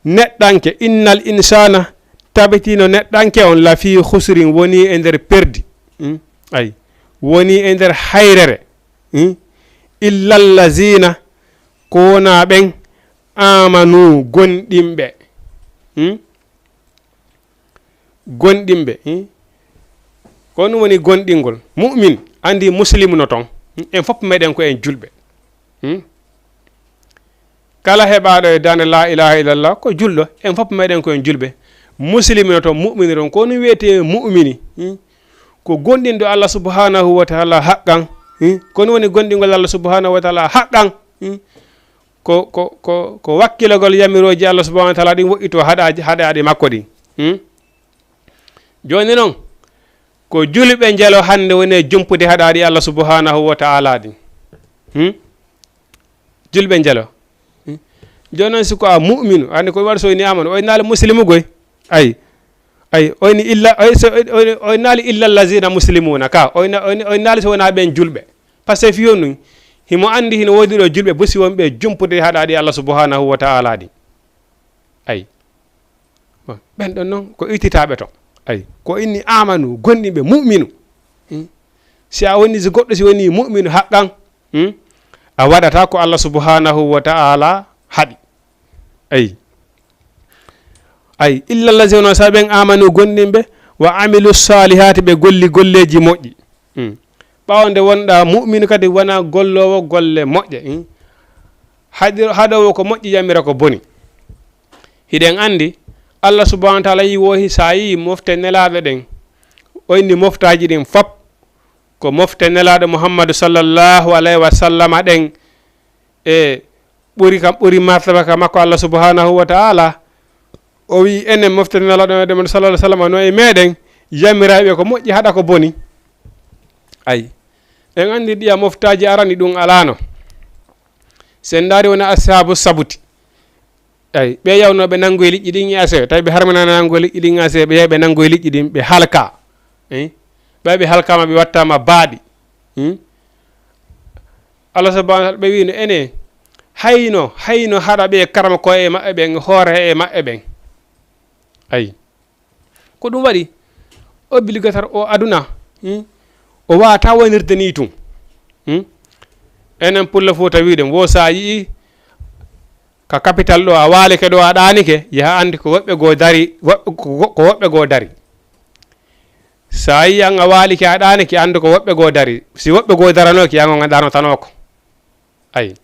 Neɗɗanke, innal insana, tabitino neɗɗanke on, la fi khusrin, woni e nder perdi. Hmm? Ay. Woni e nder hayrere. Hmm? Illa allazina, ko wona ɓen, amanu, gonɗinɓe. Hmm? Gonɗinɓe, hmm? Ko ɗum woni gonɗingol. Mu'min, anndi muslimu no toon. Hmm? En fof meɗen ko en julɓe. Hmm? Kala heɓaaɗo e daande la ilaha illallah ko julɗo. En fof meɗen ko en julɓe. Muslimu no toon, mu'mini toon. Ko ɗum wiyetee mu'mini. Hmm? Ko gonɗinɗo Allah subhanahu wa ta'ala haqqan. Hmm? Ko ɗum woni gonɗingol Allah subhanahu wa ta'ala haqqan. Hmm? Ko, ko, ko, ko wakkilagol yamirooji Allah subhanahu wa ta'ala ɗin woɗɗitoo haɗaaji, haɗaaɗi makko ɗin. Hmm? Jooni noon, ko julɓe njelo hannde woni e jumpude haɗaaɗi Allah subhanahu wa ta'ala ɗin. Hmm? Julɓe njelo. Jooni noon, si ko a mu'minu, anndi ko waɗi so inni amanu, o innaali muslimu goy. Ay. Ay, o inni illa, ay, so, o inni, o innaali illa allazina muslimuna ka. O inna-, o inni, o innaali so wonaa ɓen julɓe. Parce que fiyo nun, himo anndi hino woodi ɗo julɓe busi wonɓe jumpude haɗaaɗi Allah subhanahu wa ta'ala ɗi. Ay. Bon, ɓen ɗon noon ko ittitaaɓe ton. Ay, ko inni amanu, gonɗinɓe, mu'minu. Hmm? Si a woni, si goɗɗo si woni mu'minu haqqan, hmm? A waɗata ko Allah subhanahu wa ta'ala haɗi. Ay. Ay, illa allazina, sa ɓen amanu, gonɗinɓe, wa amilu salihati, ɓe golli golleeji moƴƴi. Hmm. Ɓaawo nde wonɗa mu'minu kadi wona golloowo golle moƴƴe. Hmm. Haɗi-, haɗoowo ko moƴƴi yamira ko boni. Hiɗen anndi, Allah subhanahu wa ta'ala yi wohi sa yi mofte nelaaɓe ɗen, o inni moftaaji ɗin fop ko mofte nelaaɗo Muhammadu sallallahu alayhi wa sallama ɗen e ɓuri kam, ɓuri martaba ka makko Allah subhanahu wa ta'ala. O wi enen mofte nelaaɗo meɗen sallallahu alayhi wa sallam no e meɗen, yamirayɓe ko moƴƴi haɗa ko boni. Ay. En anndi ɗiya moftaaji arani ɗum alaano. Sen ndaari wona ashabu sabuti. Ay, ɓe yawnooɓe nanngoye liƴƴi ɗin e asee, tawi ɓe harminana nanngoye liƴƴi ɗin e asee, ɓe yahi ɓe nanngoye liƴƴi ɗin, ɓe halka. Eh? Ɓay ɓe halkaama, ɓe wattaama baaɗi. Hmm? Allah subhanahu wa ta'ala ɓe wiino, ene, hayno, hayno haɗa ɓe karma ko e maɓɓe ɓen, hoore e maɓɓe ɓen. Ay. Ko ɗum waɗi obligatoire o aduna, hmm? O waawata wonirde ni tun. Hmm? Enen Pullo Fuuta wiɗen, wo sa yi'i ka capital ɗo, a waalike ɗo, a ɗaanike, yaha anndi ko woɓɓe goo dari, woɓɓe, ko, ko woɓɓe goo dari. Sa yi'i an a waalike a ɗaanike, anndu ko woɓɓe goo dari. Si woɓɓe goo daranooki, an on a ɗaanotanoo ko. Ay.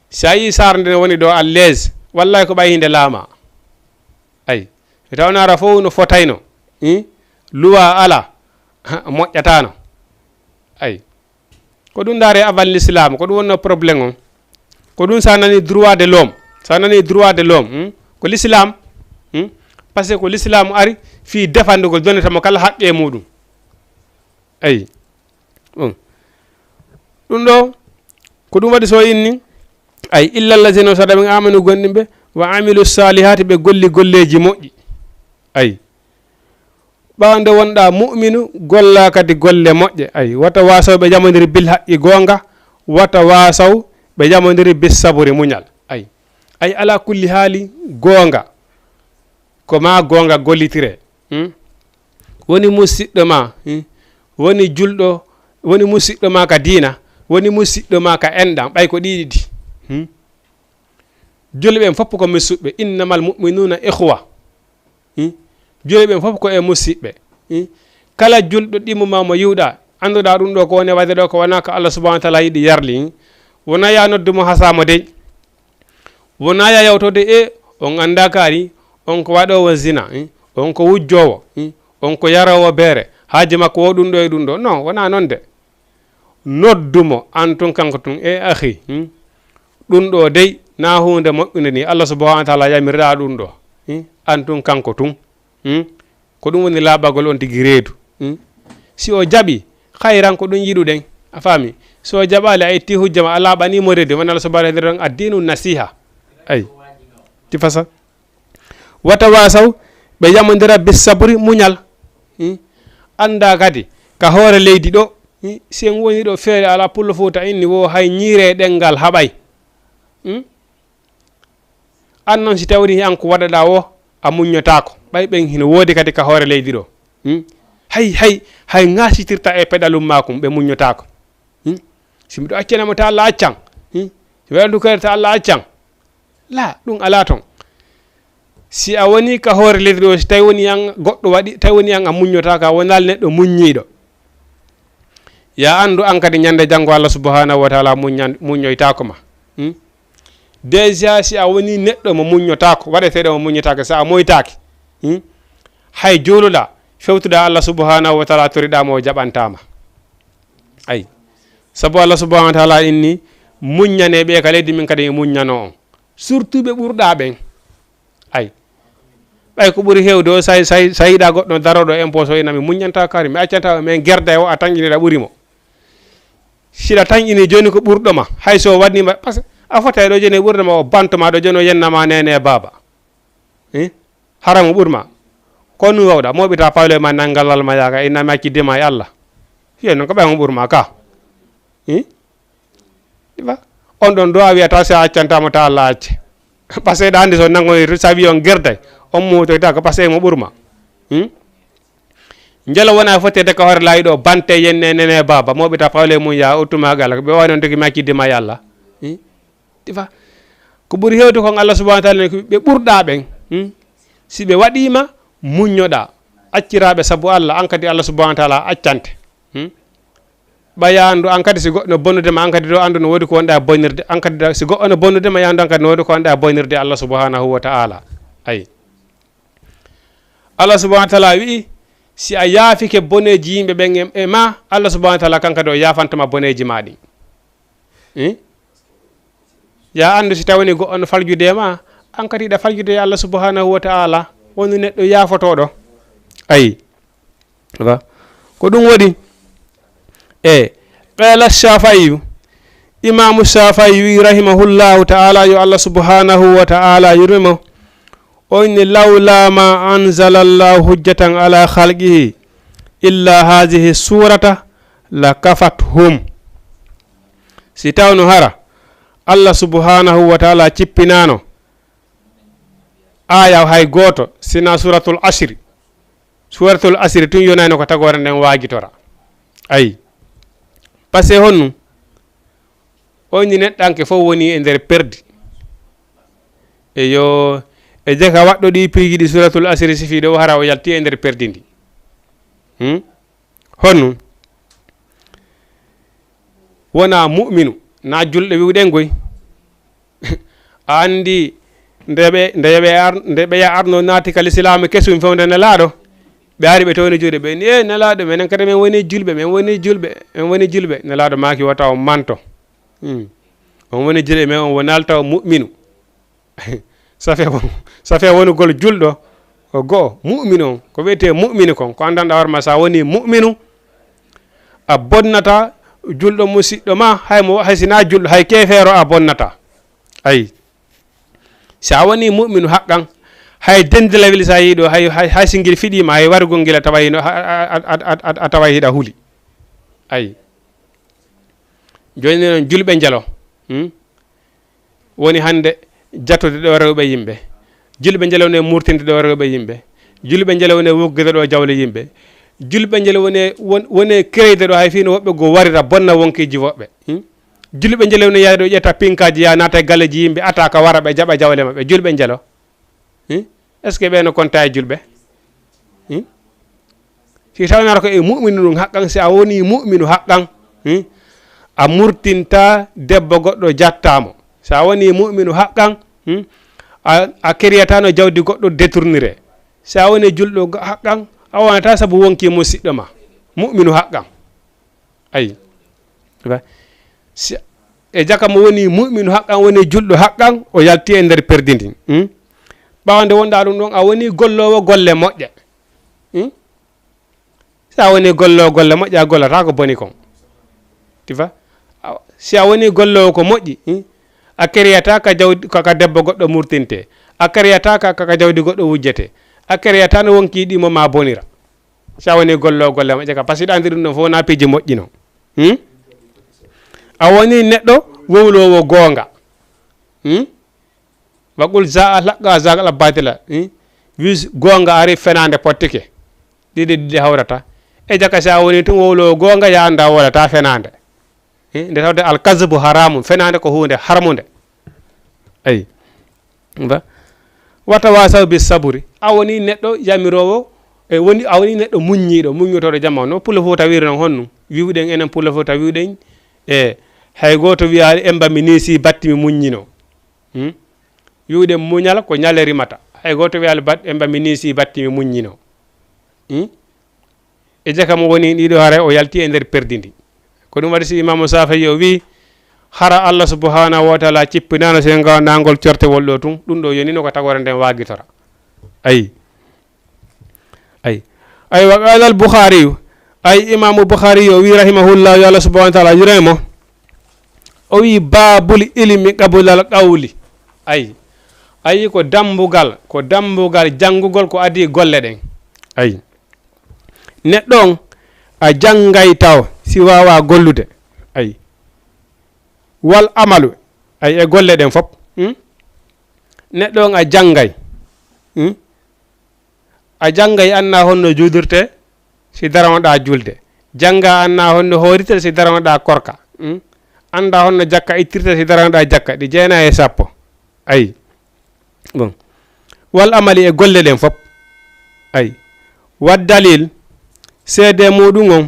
Si a yii saare nde woni ɗo à l'aise, wallahi ko ɓay hinde laama. Ay. Mi tawnaara fof no fotayno. Hmm? Luwa ala. Ha, moƴƴataano. Ay. Ko ɗum ndaare avant l'islam, ko ɗum wonno problème on. Ko ɗum sa nani droit de l'homme. Sa nani droit de l'homme, hmm? Ko l'islam. Hmm? Parce que ko l'islam ari fii defandugol, donata mo kala haqqe muɗum. Ay. Ɗum. Ɗum ɗo, ko ɗum waɗi so inni, ay, illa allazina, so tawi ɓe amanu, gonɗinɓe, wa amilu salihati, ɓe golli golleeji moƴƴi. Ay. Ɓaawo nde wonɗa mu'minu, golla kadi golle moƴƴe. Ay, wata wasaw ɓe yamondiri bil haqqi, goonga, wata wasaw ɓe yamondiri bis saburi, muñal. Ay. Ay, ala kulli haali, goonga. Ko ma goonga gollitire. Hmm? Woni musiɗɗo ma, hmm? Woni julɗo, woni musiɗɗo ma ka diina, woni musiɗɗo ma ka enɗam, ɓay ko ɗiɗi ɗi. Hmm? Julɓe ɓen fof ko musiɓɓe, innamal mu'minuna ikhwa. Hmm? Julɓe ɓen fof ko e musiɓɓe. Hmm? Kala julɗo ɗimmo ma mo yiwɗa, annduɗa ɗum ɗo ko woni waɗde ɗo ko wona ko Allah subhanahu wa ta'ala yiɗi yarli. Hmm? Wona ya noddu mo hasamo dey. Wona ya yawtode e on annda kaari, on ko waɗoowo zina, eh? On ko wujjoowo, eh? On ko yaroowo beere, haaji makko wo ɗum ɗo e ɗum ɗo. Non, wona non de. Noddu mo, an tun kanko tun, e akhi, hmm? Ɗum ɗo dey, na huunde moƴƴunde ni. Allah subhanahu wa ta'ala yamirɗa ɗum ɗo, hmm? An tun kanko tun. Hmm? Ko ɗum woni laaɓagol on tigi reedu. Hmm? Si o jaɓi, hayran ko ɗum yiɗuɗen. A faami? Si o jaɓaali, a itti hujja ma, a laaɓani mo reedu. Wona Allah subhanahu wa ta'ala, addinu nasiha. Ay. Ti fasa. Wata wasaw, ɓe yamondira bis sabri, muñal. Hmm? Annda kadi, ka hoore leydi ɗo, hmm? Si en woni ɗo feere ala Pullo Fuuta inni wo hay ñiire ɗenngal haɓay. Hmm? An noon, si tawri an ko waɗaɗa o, a muññotaako. Ɓay ɓen hino woodi kadi ka hoore leydi ɗo. Hmm? Hay, hay, hay ŋaasitirta e peɗalum maakum, ɓe muññotaako. Hmm? Si miɗo accana mo ta Allah accan. Hmm? Si waɗandu kadi ta Allah accan. La, ɗum alaa toon. Si a woni ka hoore leydi ɗo, si tawi woni an goɗɗo waɗi, tawi woni an a muññotaako, a wonaali neɗɗo muññiiɗo. Ya anndu an kadi ñande janngo Allah subhanahu wa ta'ala muññan-, muññoytaako ma. Hmm? Déjà si a woni neɗɗo mo muññotaako, waɗeteeɗo mo muññotaako, so a moytaaki, hmm? Hay juuluɗa, fewtuɗa Allah subhanahu wa ta'ala toriɗa mo o jaɓantaa ma. Ay. Sabu Allah subhanahu wa ta'ala inni, muññane ɓe ka leydi min kadi mi muññano on. Surtout ɓe ɓurɗa ɓen. Ay. Ɓay ko ɓuri heewde o, say, say, sa yiɗa goɗɗo darooɗo impôt so ina mi muññanta kaari, mi accanta o, min gerda e o, a tanƴinira ɓuri mo. Siɗa tanƴini jooni ko ɓurɗo ma, hay so waɗnima, parce que A fotay ɗo joni ɓurɗo ma o banto ma ɗo joni o yenna ma nene baba. Eh? Hara mo ɓur ma. Ko nu wawɗa moɓita pawle ma nangalal ma yaga inna ma kiddima e Allah. Hiya non ko ɓay mo ɓur ma ka. Eh? Ɗiva. On ɗon do a wiyata si a accantamo ta Allah acce. Parce que ɗa andi so nango sawi on gerday on mutoyta ko parce que mo ɓur ma. Hmm? Njelo wona fotede ka hoore laawi ɗo bante yenne nene baba moɓita pawle mum ya ottuma gala ɓe wawno dogi ma kiddima e Allah. Hmm? Ɗiva. Ko ɓuri hewde kon Allah subhanahu wa taala ko ɓe ɓurɗa ɓen. Hmm? Si ɓe waɗima muññoɗa acciraɓe sabu Allah an kadi Allah subhanahu wa taala accante. Hmm? Ɓaya andu an kadi si goɗɗo no bonnude ma an kadi ɗo andu no wodi ko wonɗa e bonnirde an kadi si goɗɗo no bonnude ma ya andu an kadi no wodi ko wonɗa e bonnirde Allah subhanahu wa taala. Ayi. Allah subhanahu wa taala wi'i si a yaafike boneji yimɓe ɓen e- e ma Allah subhanahu wa taala kan kadi o yafantama boneji ma ɗin. Eh? Ya andu si tawani goɗɗo no faljude e ma an kadi hiɗa faljude e Allah subhanahu wa taala woni neɗɗo yafotoɗo. Ayi. Ba. Ko ɗum woni e qala shafa'iyu imamu shafa'i wi rahimahullahu ta'ala yo Allah subhanahu wa ta'ala yurmimo. O inni lawla ma anzala allahu hujjatan ala khalqihi illa hadhihi surata la kafathum. Si tawno hara Allah subhanahu wa ta'ala cippinano aya hay goto sina suratul asri. Suratul asri tun yonani ko tagore nden wagitora. Ayi. Parce que honnu on ni neɗɗanke fof woni e nder perdi. Eyo. E jeka waɗɗo ɗi piiji ɗi suratul asri sifi ɗo hara o yalti e nder perdi ndi. Hmm? Honnu wona mu'minu na julɗo wiwɗen goy. A andi nde ɓe nde ɓe ar nde ɓeya arno naati ka lislaamu kesum fewde nelaaɗo. Ɓe ari ɓe towni juuɗe ɓe ni e nelaaɗo menen kadi men woni julɓe men woni julɓe men woni julɓe nelaaɗo maaki wata on manto. Hmm. On woni julɓe men on wonal taw mu'minu. Safe won safe wonugol julɗo ko go'o mu'minu on ko wiyete mu'minu kon ko andanɗa hoore ma sa woni mu'minu a bonnata julɗo musiɗɗo ma hay mo hay sina julɗo hay kefeero a bonnata. Ayi. Si a woni mu'minu haqqan hay dendilawel sa yiɗo hay hay hay si ngil fiɗima hay warugol ngila tawa hino a tawa hiɗa huli. Ayi. Joni non julɓe njalo. Hmm? Woni hande jattude ɗo rewɓe yimɓe. Julɓe njalo woni e murtinde ɗo rewɓe yimɓe. Julɓe njalo woni e woggude ɗo jawle yimɓe. Julɓe njalo woni e won- woni e kereyde ɗo hay fino woɓɓe go warira bonna wonkiji woɓɓe. Hmm? Julɓe njalo woni e yahde ɗo ƴetta pinkaji ya naata e galleji yimɓe ata ka wara ɓe jaɓa jawle maɓɓe julɓe njalo. Hmm? Est ce que ɓe no konta e julɓe? Hmm? Si tawnata ko e mu'minu ɗum haqqan si a woni mu'minu haqqan. Hmm? A murtinta debbo goɗɗo jattamo si a woni mu'minu haqqan. Hmm? A, a keriyatano jawdi goɗɗo détournire si a woni julɗo haqqan. A wonata sabu wonki musiɗɗo ma mu'minu haqqan. Ayi. Ba- si- e jaka mo woni mu'minu haqqan woni julɗo haqqan o yalti e nder perdi ndin. Hmm? Ɓawo nde wonɗa ɗum ɗon a woni gollowo golle moƴƴe. Hmm? Si a woni gollowo golle moƴƴe a gollata ko boni kon. Tifa. Awa, si a woni gollowo ko moƴƴi. Hmm? A keriyata ka jawdi ka ka debbo goɗɗo murtinte. A keriyata ka ka jawdi goɗɗo wujjete. A keriyata no wonki ɗimo ma bonira. Si a woni gollo golle moƴƴe ka parce que ɗa andi ɗum ɗon fof wona piiji moƴƴino. Hmm? A woni neɗɗo wowlowo goonga. Hmm? Wa qul za a laqqa za al batila. Hmm? Wis goonga ari fenande pottike. Ɗiɗi ɗiɗi hawrata. E jaka si a woni tun wowlowo goonga ya anda wowlata fenande. Eh, nde tawde alkazbu haramun fenande ko hunde harmunde. Ayi. Ba wata wasaw bi saburi a woni neɗɗo yamirowo. E woni a woni neɗɗo muññiɗo muññotoɗo jamma no pula fota wiri non honnu wiwɗen enen pula fota wiwɗen. E hay goto wiyali emba mi nisi batti mi muññino. Hmm? Wiwɗen muñal ko ñale rimata hay goto wiyali bat emba mi nisi batti mi muññino. Hmm? E jaka mo woni ɗiɗo haray o yalti e nder perdi ndi. Ko ɗum waɗi si imamu safayi o wi hara allah subhanahu wa taala cippinano sen gawanagol cortewol ɗo tun ɗum ɗo yonino ko tagore nden wagitora. Ayi. Ayi. Ayi wa qala al bukhariyu. Ayi imamu bukhari o wi rahimahullah yo allah subhanahu wa taala yuremo. O wi, "Babul ilmi qabulal qawli." Ayi. Ayi, ko dambugal, ko dambugal janngugol ko adii golle ɗen. Ayi. Neɗɗo on, a janngay taw si waawaa gollude. Ayi. Wal amalu, ayi, e golle ɗen fof. Hmm? Neɗɗo on, a janngay. Hmm? A janngay, anndaa honno juulirtee si daranoɗaa juulde. Janngaa, anndaa honno hoorirtee si daranoɗaa korka. Hmm? Anndaa honno jakka ittirtee si daranoɗaa jakka. Ɗi jeenayi e sappo. Ayi. Bon. Wal amali, e golle ɗen fof. Ayi. Wad dalil, seede muɗum on,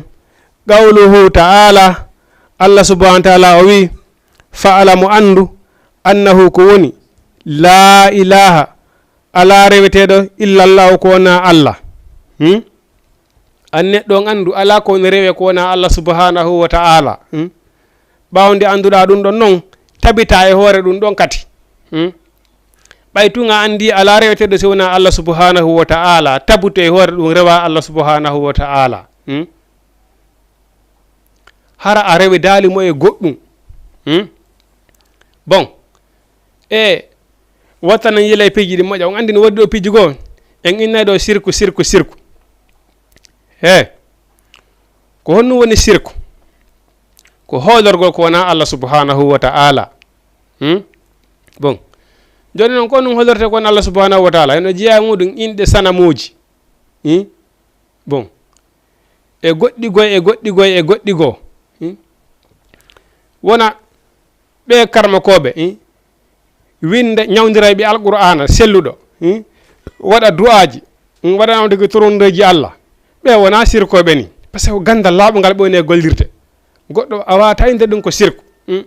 qawluhu ta'ala, Allah subhanahu wa ta'ala o wi, "Fa'lamu, anndu, annahu, ko woni, laa ilaaha, alaa reweteeɗo, illallahu, ko wonaa Allah." Hmm? An neɗɗo on, anndu, alaa ko woni rewe ko wonaa Allah subhanahu wa ta'ala. Hmm? Ɓaawo nde annduɗaa ɗum ɗon non, tabitaa e hoore ɗum ɗon kadi. Hmm? Ɓay tun a anndi alaa reweteeɗo si wonaa Allah subhanahu wa ta'ala, tabitu e hoore ɗum, rewaa Allah subhanahu wa ta'ala. Hmm? Hara a rewidaali mo e goɗɗum. Hmm? Bon. E, watta nan yila e piiji ɗi moƴƴa. On anndi no woodi ɗo piiji goo. En innay ɗo sirku, sirku, sirku. He. Ko honɗum woni sirku? Ko hoolorgol ko wonaa Allah subhanahu wa ta'ala. Hmm? Bon. Jooni non, ko honɗum hoolortee ko wonaa Allah subhanahu wa ta'ala? Hino jeyaa e muɗum inɗe sanamuuji. Hmm? Bon. E goɗɗi goy, e goɗɗi goy, e goɗɗi goo. Hmm? Wona ɓee karmakooɓe, hmm? Winnda, ñawndirayɓe Alqur'aana selluɗo, hmm? Waɗa du'aaji, hmm? Waɗa on tigi torondeeji Allah. Ɓe wonaa sirkooɓe ni. Parce que ko ganndal laaɓungal ɓe woni e gollirde. Goɗɗo a waawataa innde ɗum ko sirku. Hmm?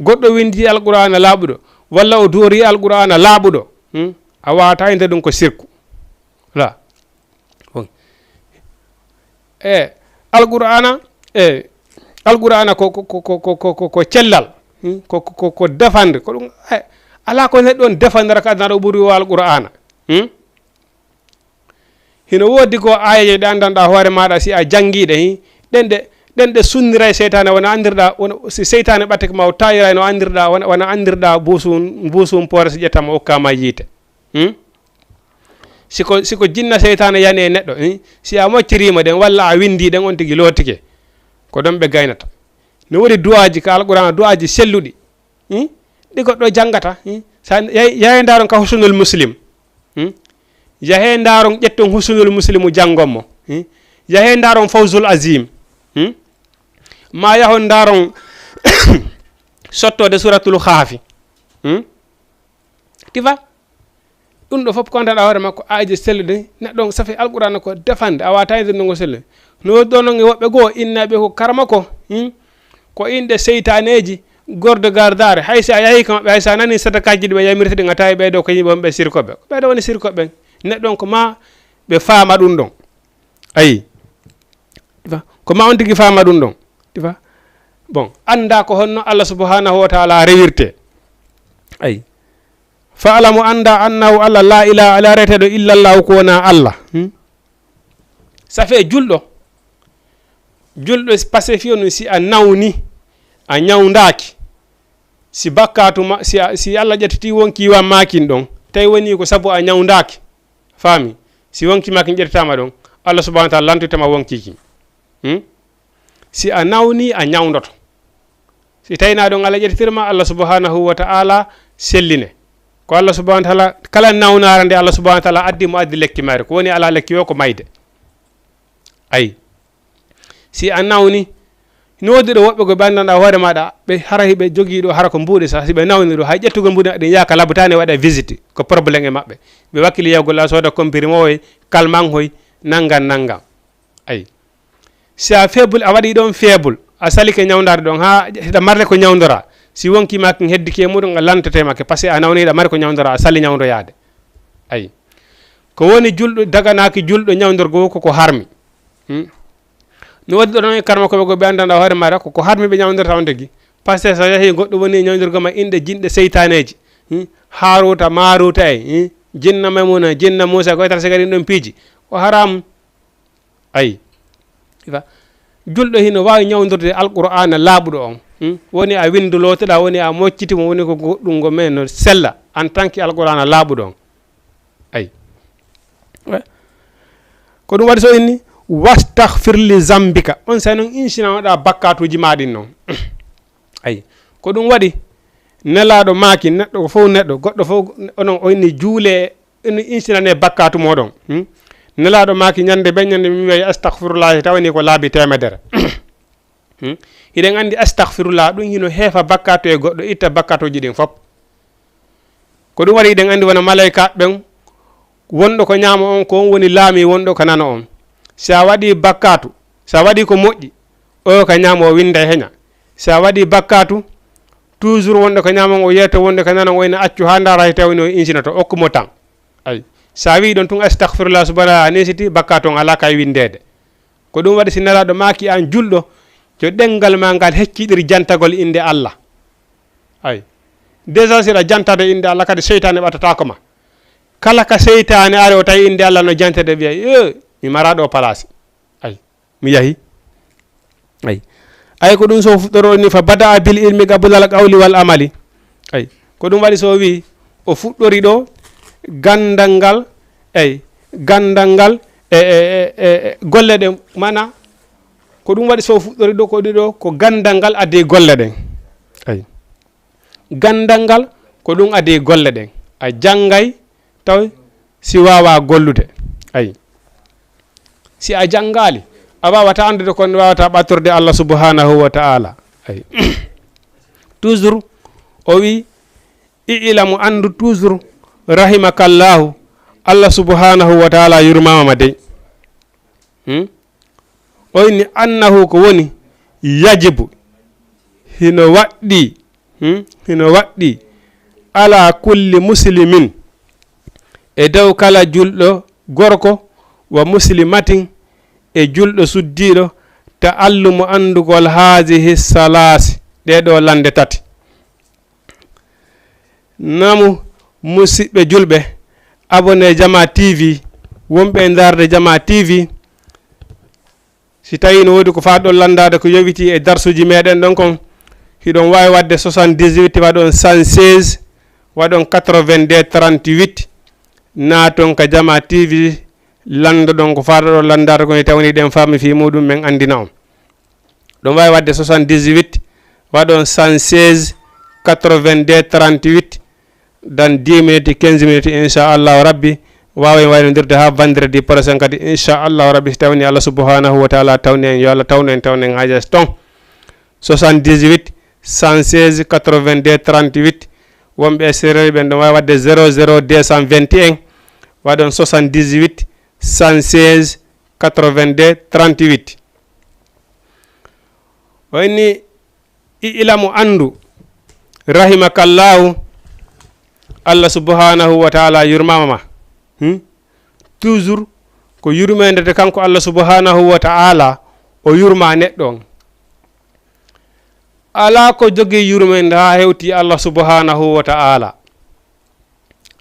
Goɗɗo winndi Alqur'aana laaɓuɗo, walla o du'ori Alqur'aana laaɓuɗo, hmm? A waawataa innde ɗum ko sirku. Voilà. Bon. E, Alqur'aana, e, Alqur'aana ko, ko, ko cellal. Hmm? Ko, ko, ko, ko defande. Ko ɗum, e, alaa ko neɗɗo on defandira ka aduna ɗo ɓuri o Alqur'aana. Hmm? Hino woodi ko aayeeje ɗe anndanɗaa hoore maaɗa, si a janngii ɗe, hi, ɗen ɗe, ɗen ɗe sunniray seytaane, wona anndirɗaa, wona, si seytaane ɓattike ma, o taayiray no anndirɗaa, wona, wona anndirɗaa buusun, buusun poore, si ƴetta ma, okka ma yiite. Hmm? Si ko, si ko jinna seytaane yani e neɗɗo, hmm? Si a mocciriima ɗen, walla a winndii ɗen, on tigi lootike. Ko ɗon ɓe gaynata. No woodi du'aaji ka Alqur'aana, du'aaji selluɗi. Hmm? Ɗi goɗɗo janngata. Hmm? Sa yahi, yahe ndaaron ka Husnul Muslim. Hmm? Yahe ndaaron, ƴetton Husnul Muslimu, janngon mo. Hmm? Yahe ndaaron Fawzul Azim. Hmm? Ma yahon ndaaron sottoode Suuratul Kahfi. Hmm? Tifa? Ɗum ɗo fof ko anndanɗaa hoore makko, aayeeje selluɗe, neɗɗo on safi Alqur'aana ko defande, a waawataa innde ɗum ngo sellude. No woodi ɗon non e woɓɓe goo, innaaɓe ko karamoko, hmm? Ko inɗe seytaaneeji, gordo gardaare. Hay si a yahii ka maɓɓe, hay si a nanii sadakaaji ɗi ɓe yamirta ɗin, a tawi ɓee ɗoo ko yimɓe wonɓe sirkooɓe. Ko ɓee ɗoo woni sirkooɓe ɓen. Neɗɗo on ko maa ɓe faama ɗum ɗon. Ayi. Tifa? Ko maa on tigi faama ɗum ɗon. Tifa? Bon, anndaa ko honno Allah subhanahu wa ta'ala rewirtee. Ayi. Fa'lamu, anndaa, annahu, Allah, laa ilaaha, alaa reweteeɗo, illallahu, ko wonaa Allah. Hmm? Ça fait julɗo. Julɗo, parce que fiyo nun, si a nawni, a ñawndaaki, si bakkaatu ma, si a, si Allah ƴettitii wonkii wan maa kin ɗon, tawi wonii ko sabu a ñawndaaki, faami? Si wonkii maa kin ƴettitaama ɗon, Allah subhanahu wa ta'ala lantitama wonkii kin. Hmm? Si a nawni, a ñawndoto. Si tawinaa ɗon Allah ƴettitirma, Allah subhanahu wa ta'ala selline. Ko Allah subhanahu wa ta'ala, kala nawnaare nde Allah subhanahu wa ta'ala addi mo, addi lekki maare. Ko woni alaa lekki o ko mayde. Ayi. Si a nawni, no woodi ɗo woɓɓe ko ɓe anndanɗaa hoore maaɗa, ɓe hara hiɓe jogii ɗo hara ko mbuuɗi sa, si ɓe nawni ɗo, hay ƴettugol mbuuɗi maɓɓe ɗin yaaka labitaani waɗa visite, ko problème e maɓɓe. Ɓe wakkili yahgol a sooda comprimé hoy, calmant hoy, nangam, nangam. Ayi. Si a faible, a waɗii ɗon faible, a salike ñawndaade ɗon, haa hiɗa marre ko ñawndoraa. Si wonkii maa kin heddike e muɗum, a lantete maa ke, parce que a nawni hiɗa mari ko ñawndoraa, a sali ñawndoyaade. Ayi. Ko woni julɗo, daganaaki julɗo ñawndorgo ko, ko harmi. Hmm? No woodi ɗon e karmakooɓe goo ɓe anndanɗaa hoore maaɗa, ko, ko harmi ɓe ñawndorta on tigi. Parce que so yahii goɗɗo woni e ñawndorgo ma inɗe jinɗe seytaaneeji. Hmm? Haaruuta, Maaruuta en, hmm? Jinna Maymuna, Jinna Muusa, ko etata sigari ɗon piiji. Ko haraam. Ayi. Ifa. Julɗo hino waawi ñawndorde Alqur'aana laaɓuɗo on. Hmm? Woni a winndu lootoɗaa, woni a mocciti mo, woni ko goɗɗum ngo men no sella, en tant que Alqur'aana laaɓuɗo on. Ay. Ko ɗum waɗi so inni, "Wastahfir li zambika." On saa'i non insinanoɗaa bakkaatuuji maa ɗin non. Ay. Ko ɗum waɗi Nelaaɗo maaki, neɗɗo ko fof neɗɗo, goɗɗo fof, onon o inni juule, inni insinane bakkaatu moɗon. Hmm? Nelaaɗo maaki ñande ɓe ñande mi wi'ay astahfirullah, tawa ni ko laabi teemedere. Hmm? Hiɗen anndi astahfirullah, ɗum hino heefa bakkaatu e goɗɗo, itta bakkaatuuji ɗin fof. Ko ɗum waɗi hiɗen anndi wona malaykaaɓe ɓen, wonɗo ko ñaamo on, ko on woni laami wonɗo ko nano on. Si a waɗi bakkaatu, si a waɗi ko moƴƴi, o ka ñaamo o winnda e heña. Si a waɗi bakkaatu, toujours wonɗo ko ñaamo on, o yeeto wonɗo ko nano on, o ina accu haa ndaara hay tawi no insinoto, okku mo tan. Ay. Si a wi'i ɗon tun astahfirullah subhanallah, a nesiti bakkaatu on alaa ka e winndeede. Ko ɗum waɗi si Nelaaɗo maaki an julɗo, yo ɗenngal maa ngal hecciɗir jantagol innde Allah. Ay. Déjà si aɗa jantaade innde Allah kadi seytaane ɓatataako ma. Kala ka seytaane ari o tawi innde Allah no jantede wi'ay, "Eh, mi maraa ɗo palaasi." Ay. Mi yahi. Ay. Ay ko ɗum so fuɗɗoro ni fa bada'a bil ilmi qabla al qawli wal amali. Ay. Ko ɗum waɗi so wi o fuɗɗori ɗo ganndal ngal, ay, ganndal ngal e, e, e, e, e golle ɗen, mana ko ɗum waɗi so fuɗɗori ɗo ko ɗiɗo ko ganndal ngal adii golle ɗen. Ay. Ganndal ngal ko ɗum adii golle ɗen. A janngay taw si waawaa gollude. Ay. Si a janngaali, a waawataa anndude ko waawataa ɓattorde Allah subhanahu wa ta'ala. Ay. Toujours o wi, "I'lamu", anndu toujours, "rahimakallahu", Allah subhanahu wa ta'ala yurmaama ma dey. Hmm? O inni, "Annahu", ko woni, "yajibu", hino waɗɗii, hmm? Hino waɗɗii, "ala kulli muslimin", e dow kala julɗo gorko, "wa muslimatin", e julɗo suddiiɗo, "ta'allumu", anndugol, "hazihi salaasi", ɗee ɗoo lannde tati. Namu, musidɓe julɓe, abonné Jama T V, wonɓe e ndaarde Jama T V, si tawii no woodi ko faaɗɗon lanndaade ko yowitii e darsuuji meɗen ɗon kon, hiɗon waawi waɗde soixante-dix-huit, waɗon cent seize, waɗon quatre-vingt-deux trente-huit, naaton ka Jama T V, lanndoɗon ko faaɗɗon lanndaade ko, ni tawni ɗen faami fii muɗum, men anndina on. Ɗon waawi waɗde soixante-dix-huit, waɗon cent seize, quatre-vingt-deux trente-huit, dans dix minutes, quinze minutes, inchallahu rabbi. Waawen waynondirde haa vendredi prochain kadi, inchallahu rabbi, si tawni Allah subhanahu wa ta'ala tawni en, yo Allah tawnu en, tawnu en haajes ton. Soixante-dix-huit, cent seize, quatre-vingt-deux trente-huit. Wonɓe e Seereer ɓen ɗon waawi waɗde zéro zéro deux cent vingt et un, waɗon soixante-dix-huit, cent seize, quatre-vingt-deux trente-huit. O inni, "I'lamu", anndu, "rahimakallahu", Allah subhanahu wa ta'ala yurmaama ma. Hmm? Toujours ko yurmeende de kanko Allah subhanahu wa ta'ala o yurma neɗɗo on. Alaa ko jogii yurmeende haa hewti Allah subhanahu wa ta'ala.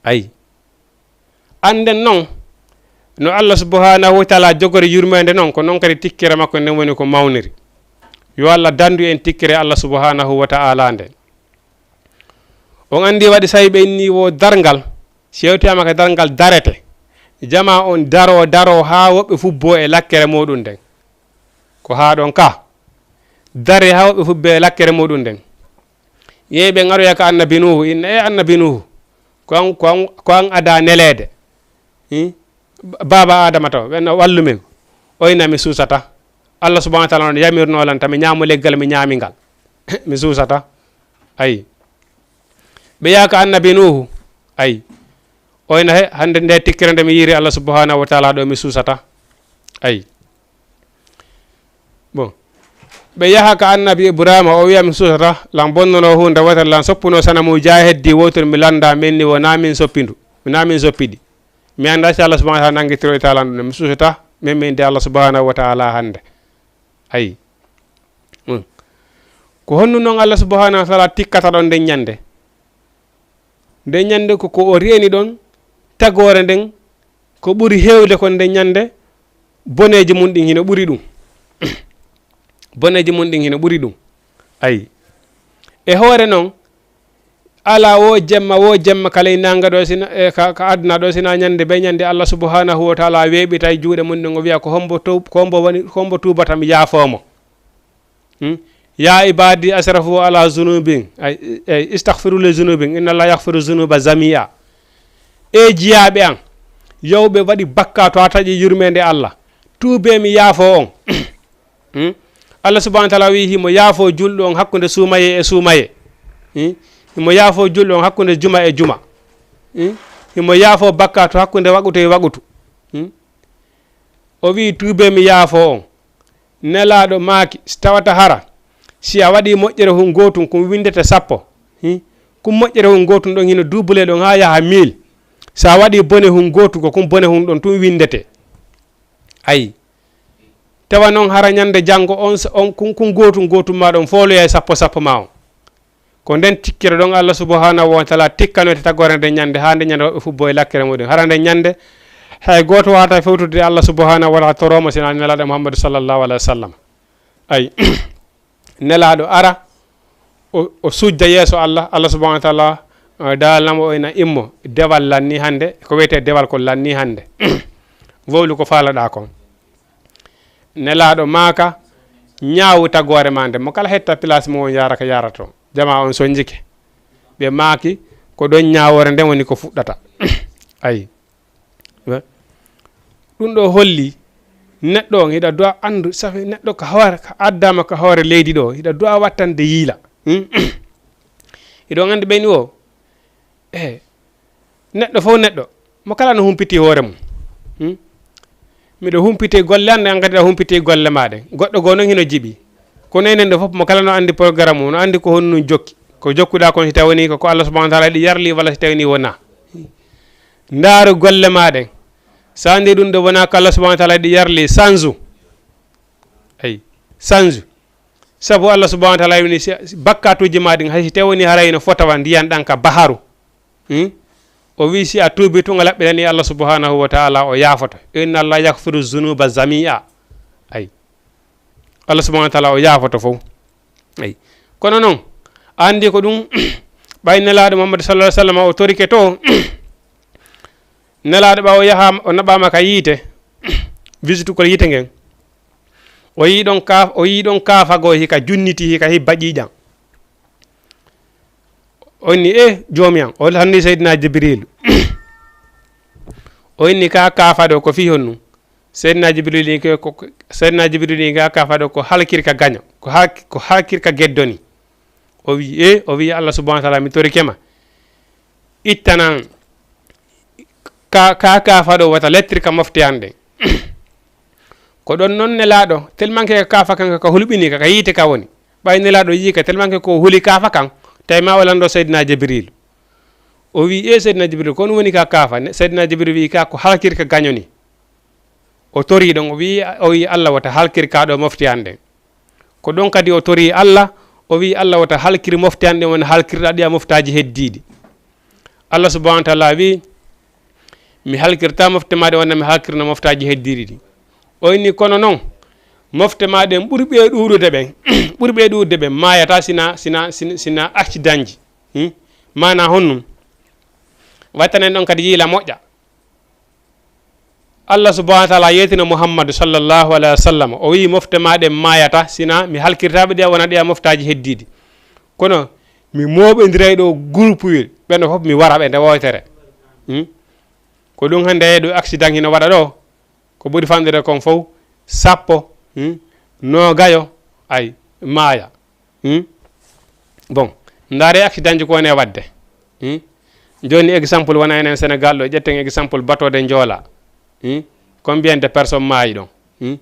Ay. Annden non no Allah subhanahu wa ta'ala jogori yurmeende non, ko non kadi tikkere makko nden woni ko mawniri. Yo Allah dandu en tikkere Allah subhanahu wa ta'ala nden. On anndi waɗi sa'i ɓe inni wo darngal, si yewtiyaama ka darngal darete. Jama on daro, daro haa woɓɓe fubbo e lakkere muɗum nden. Ko haa ɗon ka. Dare haa woɓɓe fubbo e lakkere muɗum nden. Yehi ɓe ngaroya ka annabi Nuhu, inna, "E annabi Nuhu, ko an, ko an, ko an ada neleede. Hmm? Ba-, baaba Adama taw, ɓen no wallu min." O inna, "Mi suusata. Allah subhanahu wa ta'ala on yamirno lan ta mi ñaamo leggal, mi ñaami ngal." "Mi suusata." Ayi. Ɓe yaha ka annabi Nuhu. Ayi. O inna, "He, hannde nde tikkere nde mi yiiri Allah subhanahu wa ta'ala ɗo, mi suusata." Ayi. Bon. Ɓe yaha ka annabi Ibrahima, o wiya, "Mi suusata, lan bonnono huunde wootere, lan soppuno sanamuuji haa heddi wootere, mi lannda, min ni wona min soppi ndu, wona min soppi ɗi. Mi annda si Allah subhanahu wa ta'ala nanngitiro e taala ndu, mi suusata, min min de Allah subhanahu wa ta'ala hannde." Ayi. Hmm. Ko honno non Allah subhanahu wa ta'ala tikkata ɗon nden ñannde? Nden ñannde ko, ko o reeni ɗon tagoore nden, ko ɓuri heewde kon nden ñannde, boneeji mun ɗin hino ɓuri ɗum. Boneeji mun ɗin hino ɓuri ɗum. Ayi. E hoore noon, alaa wo jemma, wo jemma kala e nannga ɗo sina, e ka, ka aduna ɗo sina ñande be ñande Allah subhanahu wa ta'ala weeɓitay juuɗe mum ɗen, o wiya ko hombo to, ko hombo woni, ko hombo tuubata mi yaafoo mo. Hmm? Ya ibadi asrafu ala zunubin, ay, ay, istaghfiru li zunubin, inna Allah yaghfiru zunuba zamia. E jiyaaɓe an, yawɓe waɗi bakka to a taƴi yurmeende Allah, tuubee mi yaafoo on. Hmm? Allah subhanahu wa ta'ala wi'i himo yaafoo julɗo on hakkunde suumaye e suumaye. Hmm? Himo yaafoo julɗo on hakkunde juma e juma. Hmm? Himo yaafoo bakka to hakkunde waqutu e waqutu. Hmm? O wi'i tuubee mi yaafoo on. Nelaaɗo maaki, si tawata hara, si a waɗii moƴƴere hun gootun, kun winndete sappo. Hi? Kun moƴƴere hun gootun ɗon hino duubulee ɗon haa yaha mil. Si a waɗii bone hun gootun, ko kun bone hun ɗon tun winndete. Ayi. Tawa noon hara ñande janngo on, on kun, kun gootun gootun maa ɗon fooloyay sappo sappo maa on. Ko nden tikkere ɗon Allah subhanahu wa ta'ala tikkanoyta tagoore nden ñande, haa nde ñande woɓɓe fubbo e lakkere muɗum. Hara nden ñande, hay gooto waawata fewtude Allah subhanahu wa ta'ala torooma sina Nelaaɗo Muhammadu sallallahu alaihi wa sallam. Ay, Nelaaɗo ara, o, o sujja yeeso Allah, Allah subhanahu wa ta'ala, eh, daalnamo o ina immo, dewal lanni hannde, ko wiyetee dewal ko lanni hannde. Wowlu ko faalaɗaa kon. Nelaaɗo maaka, ñaawu tagoore maa nde. Mo kala hetta place mo won yaara ka yaarato. Jamaa on sonjike. Ɓe maaki, ko ɗon ñaawoore nden woni ko fuɗɗata. Ayi. Ɗum ɗo holli, neɗɗo on hiɗa du'a anndu, safi neɗɗo ka hoore, ka addaama ka hoore leydi ɗo, hiɗa du'a wattande yiila. Hmm? Hiɗon anndi ɓeyni o? Eh, neɗɗo fof neɗɗo, mo kala no humpiti hoore mum. Hmm? Miɗo humpiti golle an, an kadi aɗa humpiti golle maa ɗen. Goɗɗo goo noon hino jiɓi. Kono enen ɗo fof, mo kala no anndi programme mum, no anndi ko honɗum jokki. Ko jokkuɗaa kon, si tawii ko ko Allah subhanahu wa ta'ala yiɗi yarli, walla si tawii wonaa. Ndaaru golle maa ɗen. So anndi ɗum ɗo wonaa ko Allah subhanahu wa ta'ala yiɗi yarli, sanju. Eyi, sanju. Sabu Allah subhanahu wa ta'ala wini si, si bakkatuuji maa ɗin, hay si tawii haray no fota wa ndiyan ɗan ka baharu. Hmm? O wi'i, si a tuubii tun a laɓɓinanii Allah subhanahu wa ta'ala, o yaafoto. Inna Allah yaghfiru zunuba jami'a. Ay. Allah subhanahu wa ta'ala o yaafoto fof. Ay. Kono noon, a anndi ko ɗum, ɓay Nelaaɗo Muhammad sallallahu alaihi wasallam o torike to, Nelaaɗo ɓaawo yaha, o naɓaama ka yiite, visitugol yiite ngen. O yii ɗon kaaf-, o yii ɗon kaafa goo hika junniti, hika hibba ƴiiƴan. O inni, "Eh, Joomi an," o lanni Seydina Jibriilu. O inni, "Ka kaafa ɗo ko fii honɗum?" Seydina Jibriilu inni ko, ko, Seydina Jibriilu inni ka kaafa ɗo ko halkirka gaño, ko hal-, ko halkirka geddo ni. O wi'i, "Eh," o wi'i, "Allah subhanahu wa ta'ala, mi torike ma. Ittanan ka, ka kaafa ɗo wata lettirka mofte an ɗen." Ko ɗon noon Nelaaɗo, tellement que kaafa kan ka hulɓini ka, ka yiite ka woni. Ɓay Nelaaɗo yii ka, tellement que ko huli kaafa kan, tawi ma o lanndo Seydina Jibril. O wi'i, "Eh, Seydina Jibril, ko honɗum woni ka kaafa?" Ne-, Seydina Jibril wi'i, "Ka ko halkirka gaño ni." O torii ɗon, o wi'i, o wi'i, "Allah wata halkir ka ɗo mofte an ɗen." Ko ɗon kadi o torii Allah, o wi'i, "Allah wata halkir mofte an ɗen wona halkirɗa ɗi a moftaaji heddiiɗi." Allah subhanahu wa ta'ala wi'i, "Mi halkirta mofte maa ɗe wona mi halkirno moftaaji heddiiɗi ɗi." O inni, "Kono noon, mofte maa ɗen ɓurɓe ɗuuɗude ɓen, ɓurɓe ɗuuɗude ɓen maayata sina, sina, sina, sina accidentji." Hmm? Maana honɗum? Wattanen ɗon kadi yiila moƴƴa. Allah subhanahu wa ta'ala yeetino Muhammadu sallallahu alaihi wa sallam. O wi'i, "Mofte maa ɗen maayata, sina mi halkirtaaɓe ɗi a wona ɗi a moftaaji heddiiɗi. Kono mi mooɓindiray ɗo groupe ɓen ɗo fof, mi wara ɓe nde wootere." Hmm? Ko ɗum hannde ɗo accident hino waɗa ɗo. Ko ɓuri famɗude kon fof, sappo, hmm, noogayo, ay, maaya. Hmm? Bon, ndaare accidentji ko woni e waɗde. Hmm? Jooni exemple wona enen Sénégal ɗo, ƴetten exemple batode Joola. Hmm? Combien de personnes maayi ɗon? Hmm?